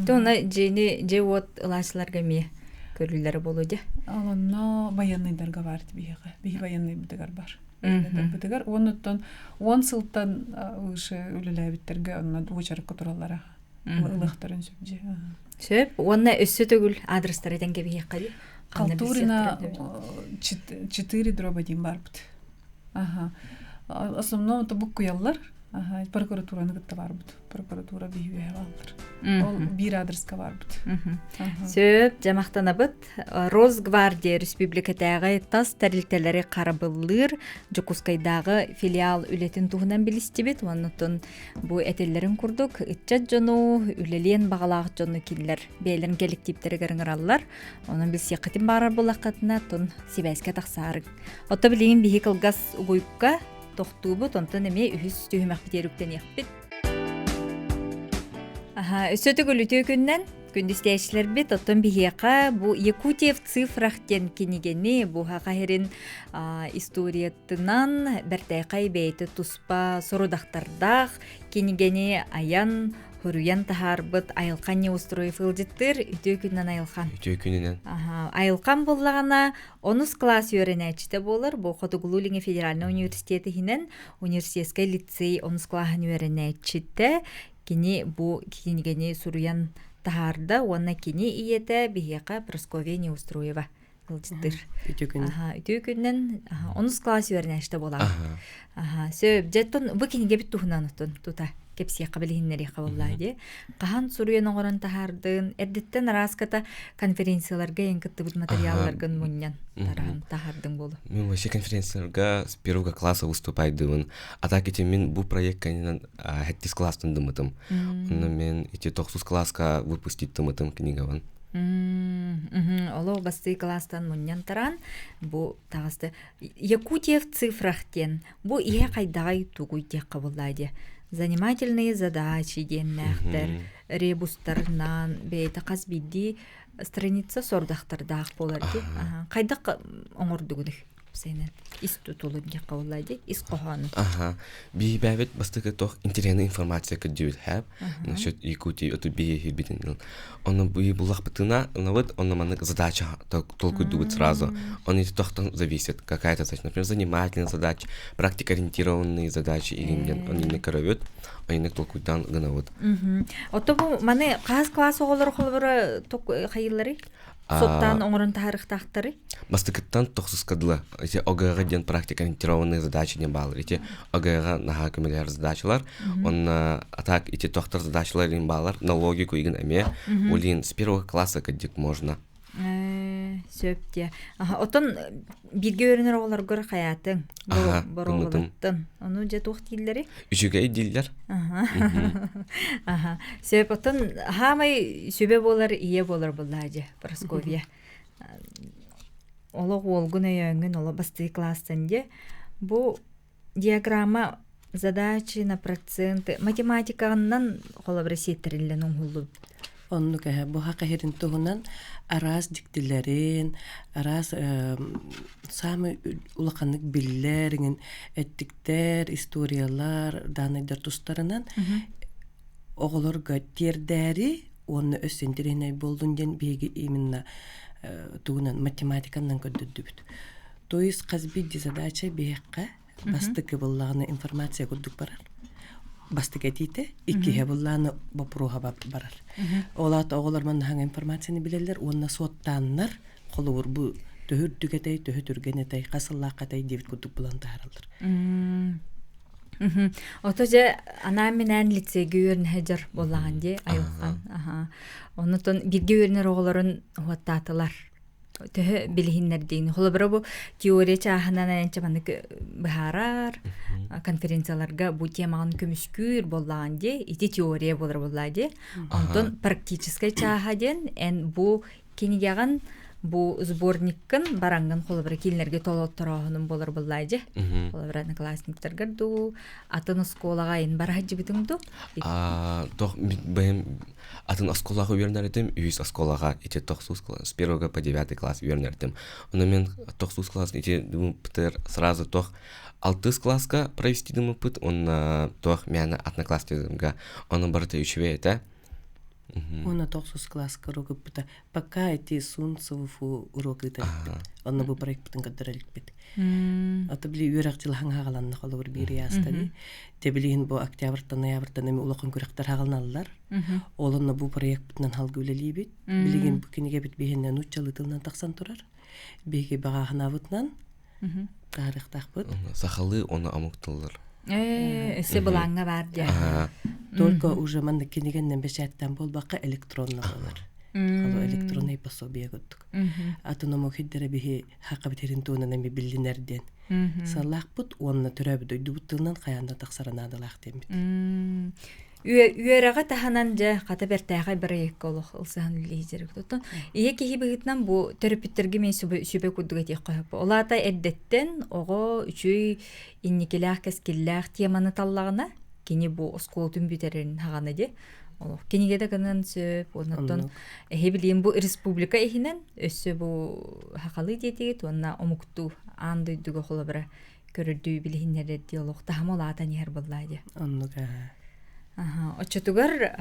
Туона дьиэни дьиэ-уот ылааччыларга эмиэ көрүллэрэ буолуо дьэ. Онно байыанныйдарга баар биһиэхэ. Биһи байыанныйбытыгар бар. Байыанныйдарбытыгар. Уонуттан 10 сылтан выше үлэлээбиттэргэ онно уочаракка тураллара. Ылыахтарын сөп дьиэ. Сөп. Уонна өссө төгүл адрестары этэн кэбиһиэххэ дии. Халтурина 4 дроба диэн барбыт. Аха. Основном буккуйаллар. Аха, прокуратураны кытта барбыт. Прокуратура биһиэхэ бааллар. Ол биир адреска барбыт. Сөп, дьамахтанабыт. Росгвардия республикатааҕы тас тэрилтэлэри харабыллыыр Дьокуускайдааҕы филиал үлэтин туһунан билистибит. Оннуттан бу этиллэрин курдук ыччат дьону, үлэлиэн баҕалаах дьону кинилэр бэйэлэрин кэллективтэригэр ыҥыраллар. Онон билсиэххитин баарар буоллаххытына, тон сибээскэ тахсаарыҥ. Отто билигин биһи кылгас угуйукка тохтуубут, онтон эмиэ үһүс түһүмэхпитигэр үктэниэхпит. Аха, өссө төгүл үтүө күннэн күндүстээччилэрбит, оттон биһиэхэ бу Якутия в цифрах диэн кинигэни бу Саха сирин историятынан бэртээхэй бэйэтэ туспа сорудахтардаах кинигэни айан хуруйан таһаарбыт Айылхан Неустроев ыалдьыттыыр. Үтүө күнүнэн Айылхан. Үтүө күнүнэн. Аха, Айылхан буллаҕына онус класс үөрэнээччитэ буолар. Бу Хотугулуу-Илиҥҥи федеральнай университет иһинэн университетскай лицей онус классын үөрэнээччитэ. Кини бу кинигэни суруйан таһаарда уонна кини ийэтэ биһиэхэ Прасковья Неустроева ыалдьыттыыр. Үтүө күнүн. Үтүө күнүнэн онус класс үөрэнээччитэ буолаҕын. Аха, сөп. Дьэ, бу кинигэбит туһунан оттон тута кэпсиэххэ билиһиннэриэххэ буоллаа дии. Хаһан суруйан оҥорон таһаардын, эрдэттэн арааската конференцияларга эн кыттыбыт материалларгын мунньан тараан таһаардыҥ буолу. Мен вообще конференцияларга с первого класса выступайдыбын. А так ити мин бу проектканан хэттис класстан дымытым. Онно мен ити тохсус класска выпустить тымытым книгабын. Олох бастыы класстан мунньан тараан бу таҕысты Якутия в цифрах диэн бу иһэ хайдаҕай тугуй диэххэ буоллаа диэ занимательные задачи диэннээхтэр ребустарынан бэйэтэ хас биирдии страница сорудахтардаах буолар дии хайдах оҥордугунуй сенен ис тутулун диэххэ буоллаа дии ис хоһоонун Аха. Биһибээбит бастакы туох интересный информация кырдьыбыт хэп насчет Якутии оту биһибитин Ону буллахпытына ылабыт, онно маннык задача толкуйдуубут сразу. Он ити тохтон зависит какая-то задача. Например, занимательная задача, практикоориентированные задачи игинген он инник көрөбүт, инник толкуйдаан гынабыт. Ото бу маны хас класс оҕолор холобура хайыллары? Соттаан оҥорон таһарыхтаахтары? Бастакыттан тохсуска дылы ити ОГЭ-ҕа диэн практикоориентированные задачи диэн баалар. Ити ОГЭ-ҕа наһаа көмөлөһөр задачалар. Онно а так ити тохтор задачалар игин баалар. На логику игин эмиэ. Улин с первого класса кырдьык можно. Сөп диэ. Отон бииргэ үөрэнэр оҕолоргор хайаатыҥ? Боруобалаттын. Ону дьэ туох дииллэри? Үчүгэй дииллэр. Аха. Сөп. Отон хаамай сүбэ буолар, ийэ буолар буоллаа дьэ, Прасковья. Олох уолгун өйөөҥҥүн оло бастыы класстан дьэ. Бу диаграмма задачи на проценты математикаҕынан холобура сиэттэриллэн оҥоһуллубут. Оннук эһэ бу хахаһирин туһунан араас дьиктилэрин, араас саамай улаханнык биллэр иҥин эттиктэр, историялар, даанайдар тустарынан оҕолорго тиэрдээри уонна өссө интэриэһинэй буоллун диэн биһиги именно тугунан математиканан көрдөрдүбүт. То есть хас биирдии задача биһиэххэ бастакы буллаҕына информация курдук барар. Бастакы этиитэ, иккиһэ буллааны боппуруоһа барар. Ол аата оҕолор маннаһаҥа информацияны билэллэр уонна суоттааннар холобур бу төһө үрдүк этэй, төһө түргэн этэй, хас сыллаахха этэй диэбит курдук булан таһаараллар. Ото дьэ анаан-минээн лицейгэ үөрэнэ сылдьар буоллаҕын дии айылҕан. Аха. Оннотон бииргэ үөрэнэр оҕолорун уһаттаатылар. Төһө билиһиннэрдиин. Холобура бу теория чааһынан айанча маннык быһаарар, конференцияларга бу темаҕын көмүскүүр буоллаҕын дии. Ити теория буолар буоллаа дии. Онтон практическай чааһа диэн эн бу кинигэҕин бу сборниккын бараңгын холобура киинлерге толотторооһунун болор буллаажы. Холобура одноклассниктаргар дуу, атын оскуолаҕа ин бараһыдьыбытыҥ дуу? Тох бэйэм атын оскуолаҕа үөрэнэр үһүс оскуолаҕа ити тохсус класс, с первого по девятый класс үөрэнэртим. Ону мен тохсус класс ити думуппутер сразу тох алтыс класска провести думуппут, он тох мяна одноклассникга, ону барыта үчүгэй этэ. Уонна тохсус класска уруок Пока эти Сунцеву уруок ыытар Онно бу проектпытын көрдөрө иликпит. Ата били үөрэх дьыла хаҥагаланна холобур биир ыйаастари. Те билиһин бу октябрьтан ноябрьтан эми улахан күрэхтэр хагаланаллар. Ол онно бу проектпытынан халгы үлэлиибит. Билигин бу кинигэбит биһиннэн нууччалыы тылынан тахсан турар. Биһиги баҕаахынаабытынан таарыахтаахпыт. Сахалыы оны омук тыллар. Өссө былааҥҥа баар диэн. Только уже манна кинигэннэн бэчээттэн буолбакка электронно буолар. Хало электронный пособие курдук. Атын омук хиддere биһи хакка битерин туунан эми биллинер диэн. Саллаахпыт уонна төрөөбүт дойдубут тылынан хайаан да тахсара наадалаах диэммит. Үөрэҕи таһынан дьэ хата бэртээхэй бырайыакка олох ылсыһан үлэлиир оттон ийэ киһи быһыытынан бу төрөппүттэргэ эмиэ сүбэ курдук этиэххэ сөп. Ол аата эрдэттэн оҕо үчүгэй инникилээх кэскиллээх теманы таллаҕына кини бу оскуолатын бүтэрэрин хаҕана дии олох кинигэ да гынан сөп оннуттан эһи билиим бу республика иһинэн өссө бу хахалыы диэтигит уонна омуктуу аан дойдуга холобура көрөрдүү билиһиннэрэрдии олох таһыма улаатан иһэр буоллаа дии. Оннук Аха, оччотугар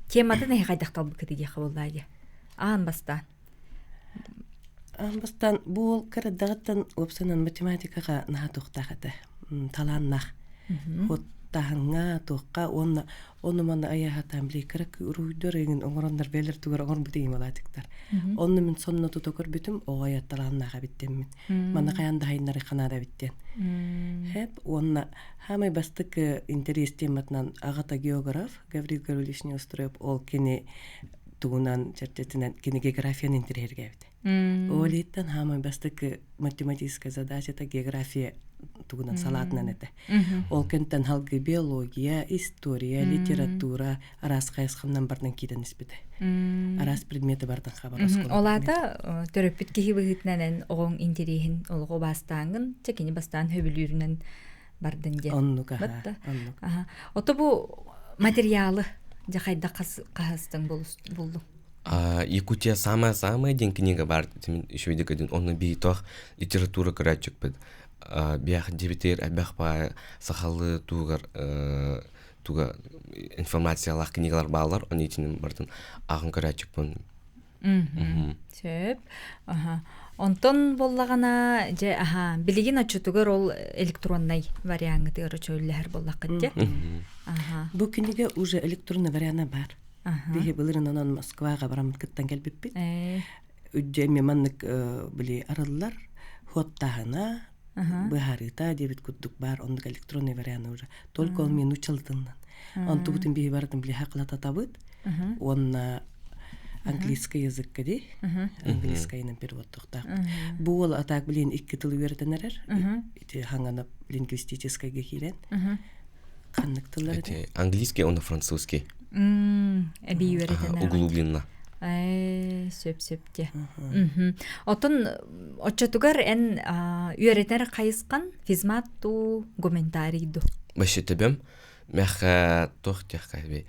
тематын эһи хайдах талбыккыт диэххэ буоллаа дии. Аан бастаан. Аан бастаан бу уол кыраддаҕыттан уопсанан математикаҕа наһаа туохтаах этэ. Талааннаах. Хуоттааһыҥҥа, туохха уонна Ону маны айаһатаан били кыра уруһуйдар эҥин оҥороннор бэлэр тугар оҥорбут иймалаатыктар. Онно мин сонно тута көрбүтүм, оҕо айатталааннаах эбиттэммин. Маны хайан да хайыннары ханаада эбиттен. Хэп уонна хаамай бастык интерес тематынан аҕата географ Гаврил Гаврилович Неустроев ол кини тугунан чэрчэтинэн кини географияны интэриэһиргээбит. Олиттан хаамай бастакы математическая задачата география тугунан салаатынан этэ. Ол кэнтэн халгы биология, история, литература араас хайысханан бардан киирэн испитэ. Араас предмети бардан хабар оскуола. Ол аата төрөппүт киһи быһыытынан эн оҕоҥ интэриэһин олоҕу бастааҥҥын, чэ кини бастаан хөбүлүүрүнэн бардын диэн. Оннук аха. Оннук. Ото бу материалы дьэ хайдах хаһыстың буллуҥ? Якутия самая-самая диэн книга баар еще видик онно биитох литература көрөөччүкпүт. Биэх дебитер элбэх баа сахалыы тугар туга информациялаах книгалар баалар, оны итинин бартын ааҕын көрөөччүкпүн. Сөп. Аха. Онтон боллаҕына дьэ аха билигин оччотугар ол электроннай вариаҥҥытыгар очойллэһэр буоллаххыт дьэ. Аха. Бу кинигэ уже электронный вариана бар. Биһи былырын онон Москваҕа бараммыт кыттан кэлбиппит. Үддьэ эмиэ маннык били арыллар хуоттааһына быһаарыыта диэбит курдук баар оннук электронный вариана уже. Только ол мен учалытыннан. Онтубутун биһи барытын били хакылататабыт. Уонна английский языкка ди. Английскайынан перевод тухтаах. Бу уол атаак билин икки тыл үөрэтэн эрэр. Ити хаңана лингвистическайга киирэн. Ханнык тыллар ити? Английский, он французский. Эбии үөрэтэн Углубленно. Сөп сөп те. Отон оччотугар эн үөрэтэр хайысхан физмат туу гуманитарий ду. Вообще төбөм мэх туох диэххэ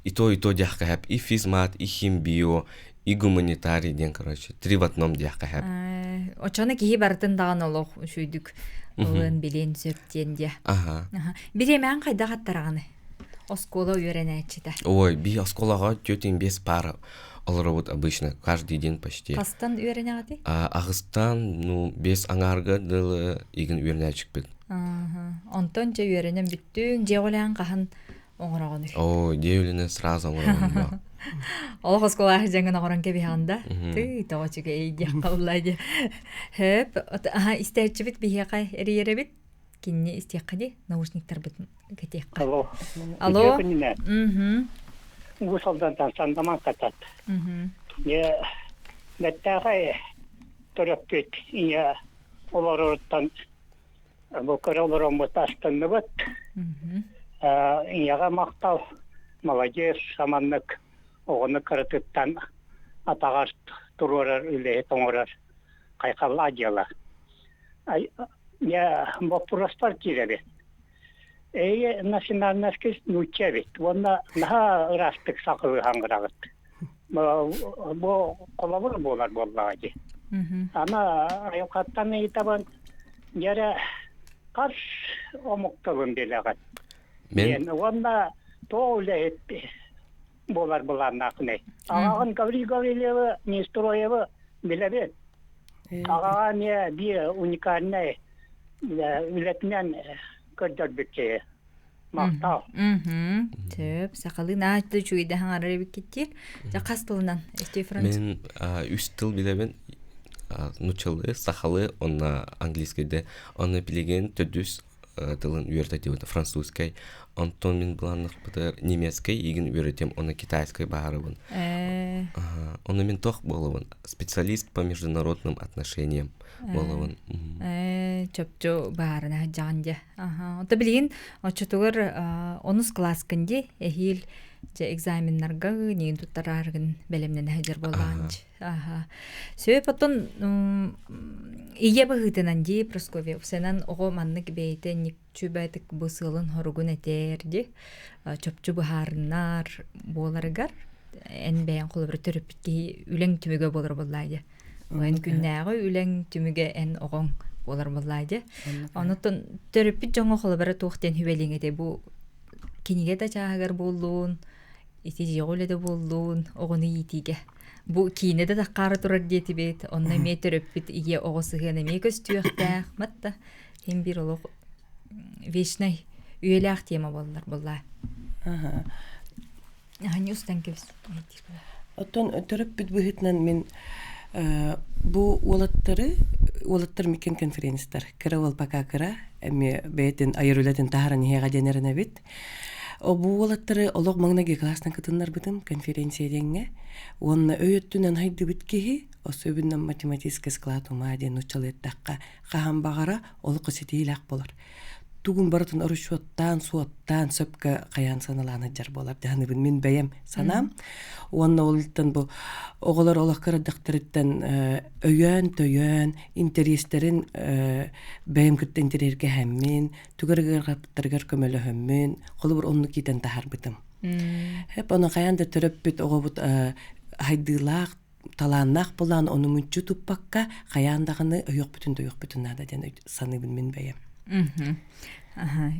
и то и то диэххэ хэп и физмат и химбио и гуманитарий диэн короче три в одном диэххэ хэп. Очону киһи барытын даҕаны олох үчүйдүк ылыан билиэн сөп диэн диэ. Аха. Бириэмэҕин хайдах аттараҕыный? Оскуола үөрэнээччитэ. Ой, би оскуолаҕа тетин бес пара олоробут обычно каждый день почти. Хастан үөрэнэҕитий? Аҕыстан, ну, бес аҥаарга дылы игин үөрэнээччикпит. Онтон дьэ үөрэнэн бүттүҥ, дьиэ үлээн хаһан оҥороҕунуй? Оо, дьиэ үлэни сразу оҥоробун. Олох оскуолаах дьаҥын оҥорон кэбиһэҕин да? Тыы, тоҕо үчүгэй диэххэ уллаа дии. Хөп, аха истээччибит биһиэхэ эрийэрэбит. Кинини истиэххэ дии, наушниктарбытын кэтиэххэ. Алло. Алло. Мм. Бу солдаттан сандаман катат. Не бэттээхэй төрөппүт ийэ олороруттан Бу көрө олороммут астынныбыт. Ийэҕэ махтал, молодец, саманнык оҕону кыратыттан атаҕар туруорар үлэһит оҥорор хайҕаллаах дьыала. Я боппуруоспар киирэбин. Эйэ национальноска нуучча эбит уонна наһаа ыраастык сахалыы хаҥыраҕыт. Бу холобур буолар буоллаҕа дии. Ана айылҕаттан ыйытабын, дьэрэ хас омук тылын билэҕин? Мен Уонна тоҕо үлэһит буолар былааннааххыный? Аҕаҕын Гаврил Гаврильевы, Нестроевы билэбин. Аҕаҕа эмиэ биир уникальнай үлэтинэн көрдөрбүт киһи. Махтал. Сөп, сахалыы наачты үчүгэйдэ хаҥарар эбиккиттиир. Дьэ хас тылынан Эстей Франц? Мен үс тыл билэбин. Нуччалыы, сахалыы, онно английскайда. Онно билигин төрдүс тылын үөрэтэ французскай. Онтон мин былааннахпытыгар немецкэй игин үөрэтиэм, онно китайскай баарыбын. Онно мин тох буолабын. Специалист по международным отношениям буолабын. Чопчу баарына сылдьаҕын дьэ. Ото билигин оччотугар онус кылааскын дии эһиил дьэ экзаменнарга нигин туттарааргын бэлэмнэнэ сылдьар буоллаҕын Аха. Сөп оттон ийэ быһыытынан дии Прасковья Упсанан оҕо маннык бэйэтэ никчүбэтик бу сыалын хоругун этээр дии чопчу быһаарынар буоларыгар эн бэйэҥ холобура төрөппүт киһи үлэҥ түмүгэ буолар буоллаа дии. Эн күннээҕи үлэҥ түмүгэ эн оҕоҥ буолар буоллаа дии. Онуттан төрөппүт дьоҥҥо холобура туох диэн сүбэлиэҥ этэй бу кинигэ да чааһыгар буоллун ити дьиэҕэ үлэтэ буоллун, оҕону иитиигэ. Бу киинэ да таххаара турар диэтибит, онно эмиэ төрөппүт ийэ оҕо сыһыана эмиэ көстүөхтээх. Матта хин биир олох вечнай үйэлээх тема буоллар буоллаа. Аһанньы устан кэбис. Оттон төрөппүт быһыытынан мин бу уолаттары уолаттар миккен конференцтар кыра уол пока кыра эмиэ бэйэтин айар үлэтин таһааран иһиэҕэ диэн эрэнэбит. Бу уолаттары олох маҥнайгы кылаастан кытыннарбытым конференция диэҥҥэ. Уонна өй өттүнэн хайдыбыт киһи, особенно математический склад ума диэн нууччалыы эттэххэ, хаһан баҕара олоххо ситиилээх буолар. Тугун барытын оручуоттаан, суоттаан, сөпкө хайаан сыаналаан сылдьар буолар дьаһаныбын мин бэйэм санаам. Уонна ол иһиттэн бу оҕолор олох кырадахтарыттан өйөөн-төйөөн, интэриэстэрин бэйэм кытта интэриэһиргэһэммин, түгэр-ыарҕаптарыгар көмөлөһөммүн, холобур оннук иитэн таһаарбытым. Хэп ону хайаан да төрөппүт оҕобут хайдыылаах, талааннаах булаан ону мүччү туппакка хайаан даҕаны өйөхпүтүн төйөхпүтүн наада диэн саныыбын мин бэйэм.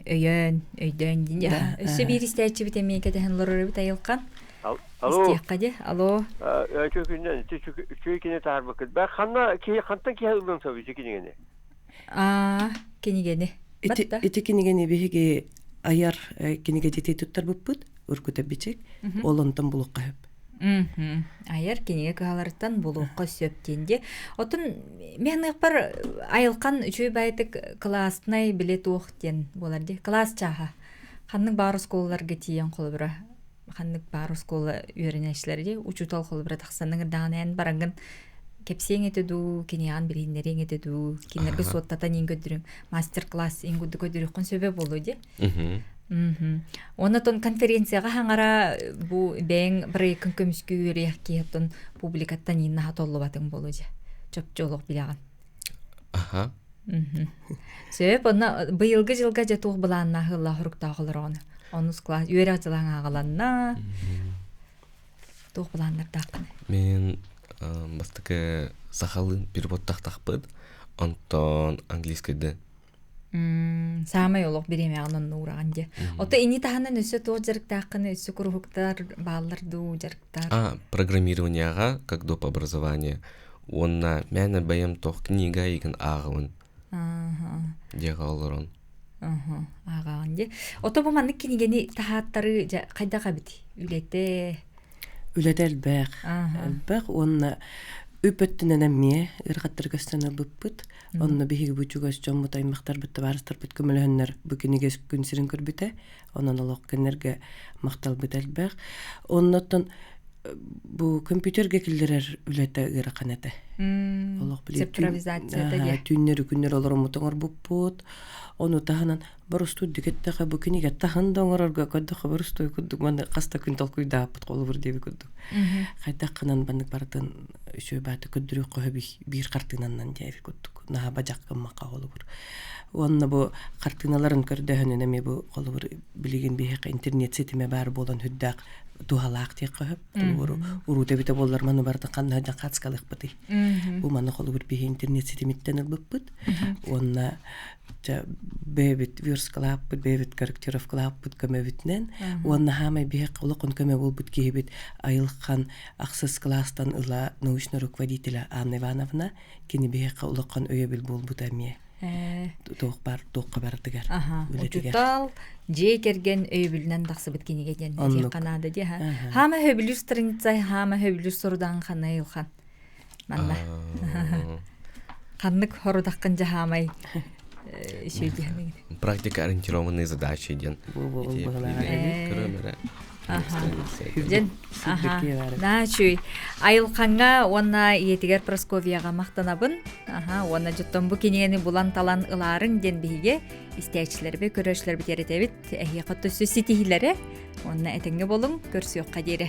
Өйөөн, өйдөөн дии. Өссө биир истээччибит эмиэ кэтэһэн олорор эбит Айылхан. Алло. Истиэххэ дии. Алло. Үчүгэй күннэн, үчүгэй кине таһаарбыккыт. Бэ ханна киһи хантан киһи ылыан сөбүй ити кинигени? Аа, кинигэни. Ити, ити кинигэни биһиги айар кинигэ дьиэтигэр туттарбыппыт, Уркута бичик, ол онтон булуохха сөп. Айар кинигэ кыһаларыттан булуохха сөп диэн дии. Оттон мен ыахпар айылхан үчүгэй баайтык класснай биле туох диэн буолар дии. Класс чааһа. Ханнык баар оскуолаларга тиийэн холобура ханнык баар оскуола үөрэнээччилэрэ дии учуутал холобура тахсан ыҥырдаҕына эн бараҥҥын кэпсиэҥ этэ дуу киниэҕин билиһиннэриэҥ этэ дуу кинилэргэ суоттатан иин көрдөрүҥ мастер-класс иин курдук көрдөрүөххүн сөбө буолуо дии Уонна тон конференцияҕа хаҥара бу бэйэҥ проеккын көмүскүү үөрүйэх киһи оттон публикаттан иин наһаа толлубатыҥ буолуо дьэ чопчу олох билэҕин Аха. Сөп, онно быйылгы дьылга дьэ туох былааннаах ыаллаах хоруктаах олороҕун? Онус класс үөрэх дьылаҥ ааҕаланна. Туох былааннардааххын? Мен бастакы сахалыы переводтахтахпыт, онтон английскайды. Саамай олох бириэмэҕин онно уураҕын дии. Ото ини таһынан өссө туох дьарыктааххын, өссө куруһуктар бааллар дуу, дьарыктар? А, программированияҕа как доп образование уонна мээнэ бэйэм туох книга игин ааҕабын дьиэҕэ олорон. Ааҕаҕын дии. Ото бу маннык кинигэни таһааттарыы дьэ хайдах эбит үлэтэ? Үлэтэ элбэх. Элбэх уонна үп өттүнэн эмиэ ыарахаттары көстөн ылбыппыт. Онно биһиги бу чугас дьоммут, аймахтарбыт, табаарыстарбыт көмөлөһөннөр бу кинигэ күн сирин көрбүтэ. Онон олох кинилэргэ махталбыт элбэх. Оннуттан Бу компьютерге киллэрэр үлэтэ ыарахан этэ. Олох били Цифровизацията диэ. Түүннэри күннэр олороммут оҥорбуппут. Ону таһынан боростуой дикэттэхэ бу кинигэ таһын да оҥорорго көрдөххө боростуой курдук манна хас да күн толкуйдааппыт холобур диэби курдук. Хайдах гынан баннык барытын үчүгэй бааты көрдөрүөххө биир хартыынаннан диэби курдук. Наһаа бадьах гыммакка холобур. Уонна бу хартыыналарын көрдөһөнүн эмиэ бу холобур билигин биһиэхэ интернет ситимэ баар буолан хүрдээх туһалаах диэххэ сөп. Холобур, урут эбитэ буоллар маны барытын ханна сылдьан хаацкалыахпытый. Бу маны холобур биһи интернет ситимиттэн ылбыппыт. Уонна бэйэбит версткалааппыт, бэйэбит корректировкалааппыт көмөбүтүнэн уонна хаамай биһиэхэ улахан көмө буолбут киһибит Айылхан ахсыс кылаастан ыла научный руководителя Анна Ивановна кини биһиэхэ улахан өйөбүл буолбута эмиэ. Туох бар туохха барытыгар үлэтигэр. Учутал дьиэ кэргэн өйөбүлүнэн тахсыбыт кинигэ диэн этиэххэ наада дии. Хаама хөбүлүүр страница, хаама хөбүлүүр сорудаҕын ханна Айылхан? Манна. Ханнык хорудаххын дьаһаамай үчүгэй Практика ориентированные задачи диэн. Дьэн Наачүй айылхаҥҥа уонна ийэтигэр Прасковьяҕа махтанабын. Аха уонна дьоттон бу кинигэни булан талан ылаарыҥ диэн биһиги истээччилэрбит, көрөөччүлэрбит эрэтэбит. Эһиэхэ төссө ситиһиилэри уонна этэҥҥэ болуҥ, көрсүөххэ диэри.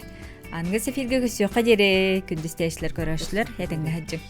Аныгы эфиргэ көрсүөххэ диэри күндү истээччилэр, көрөөччүлэр этэҥҥэ сылдьыҥ.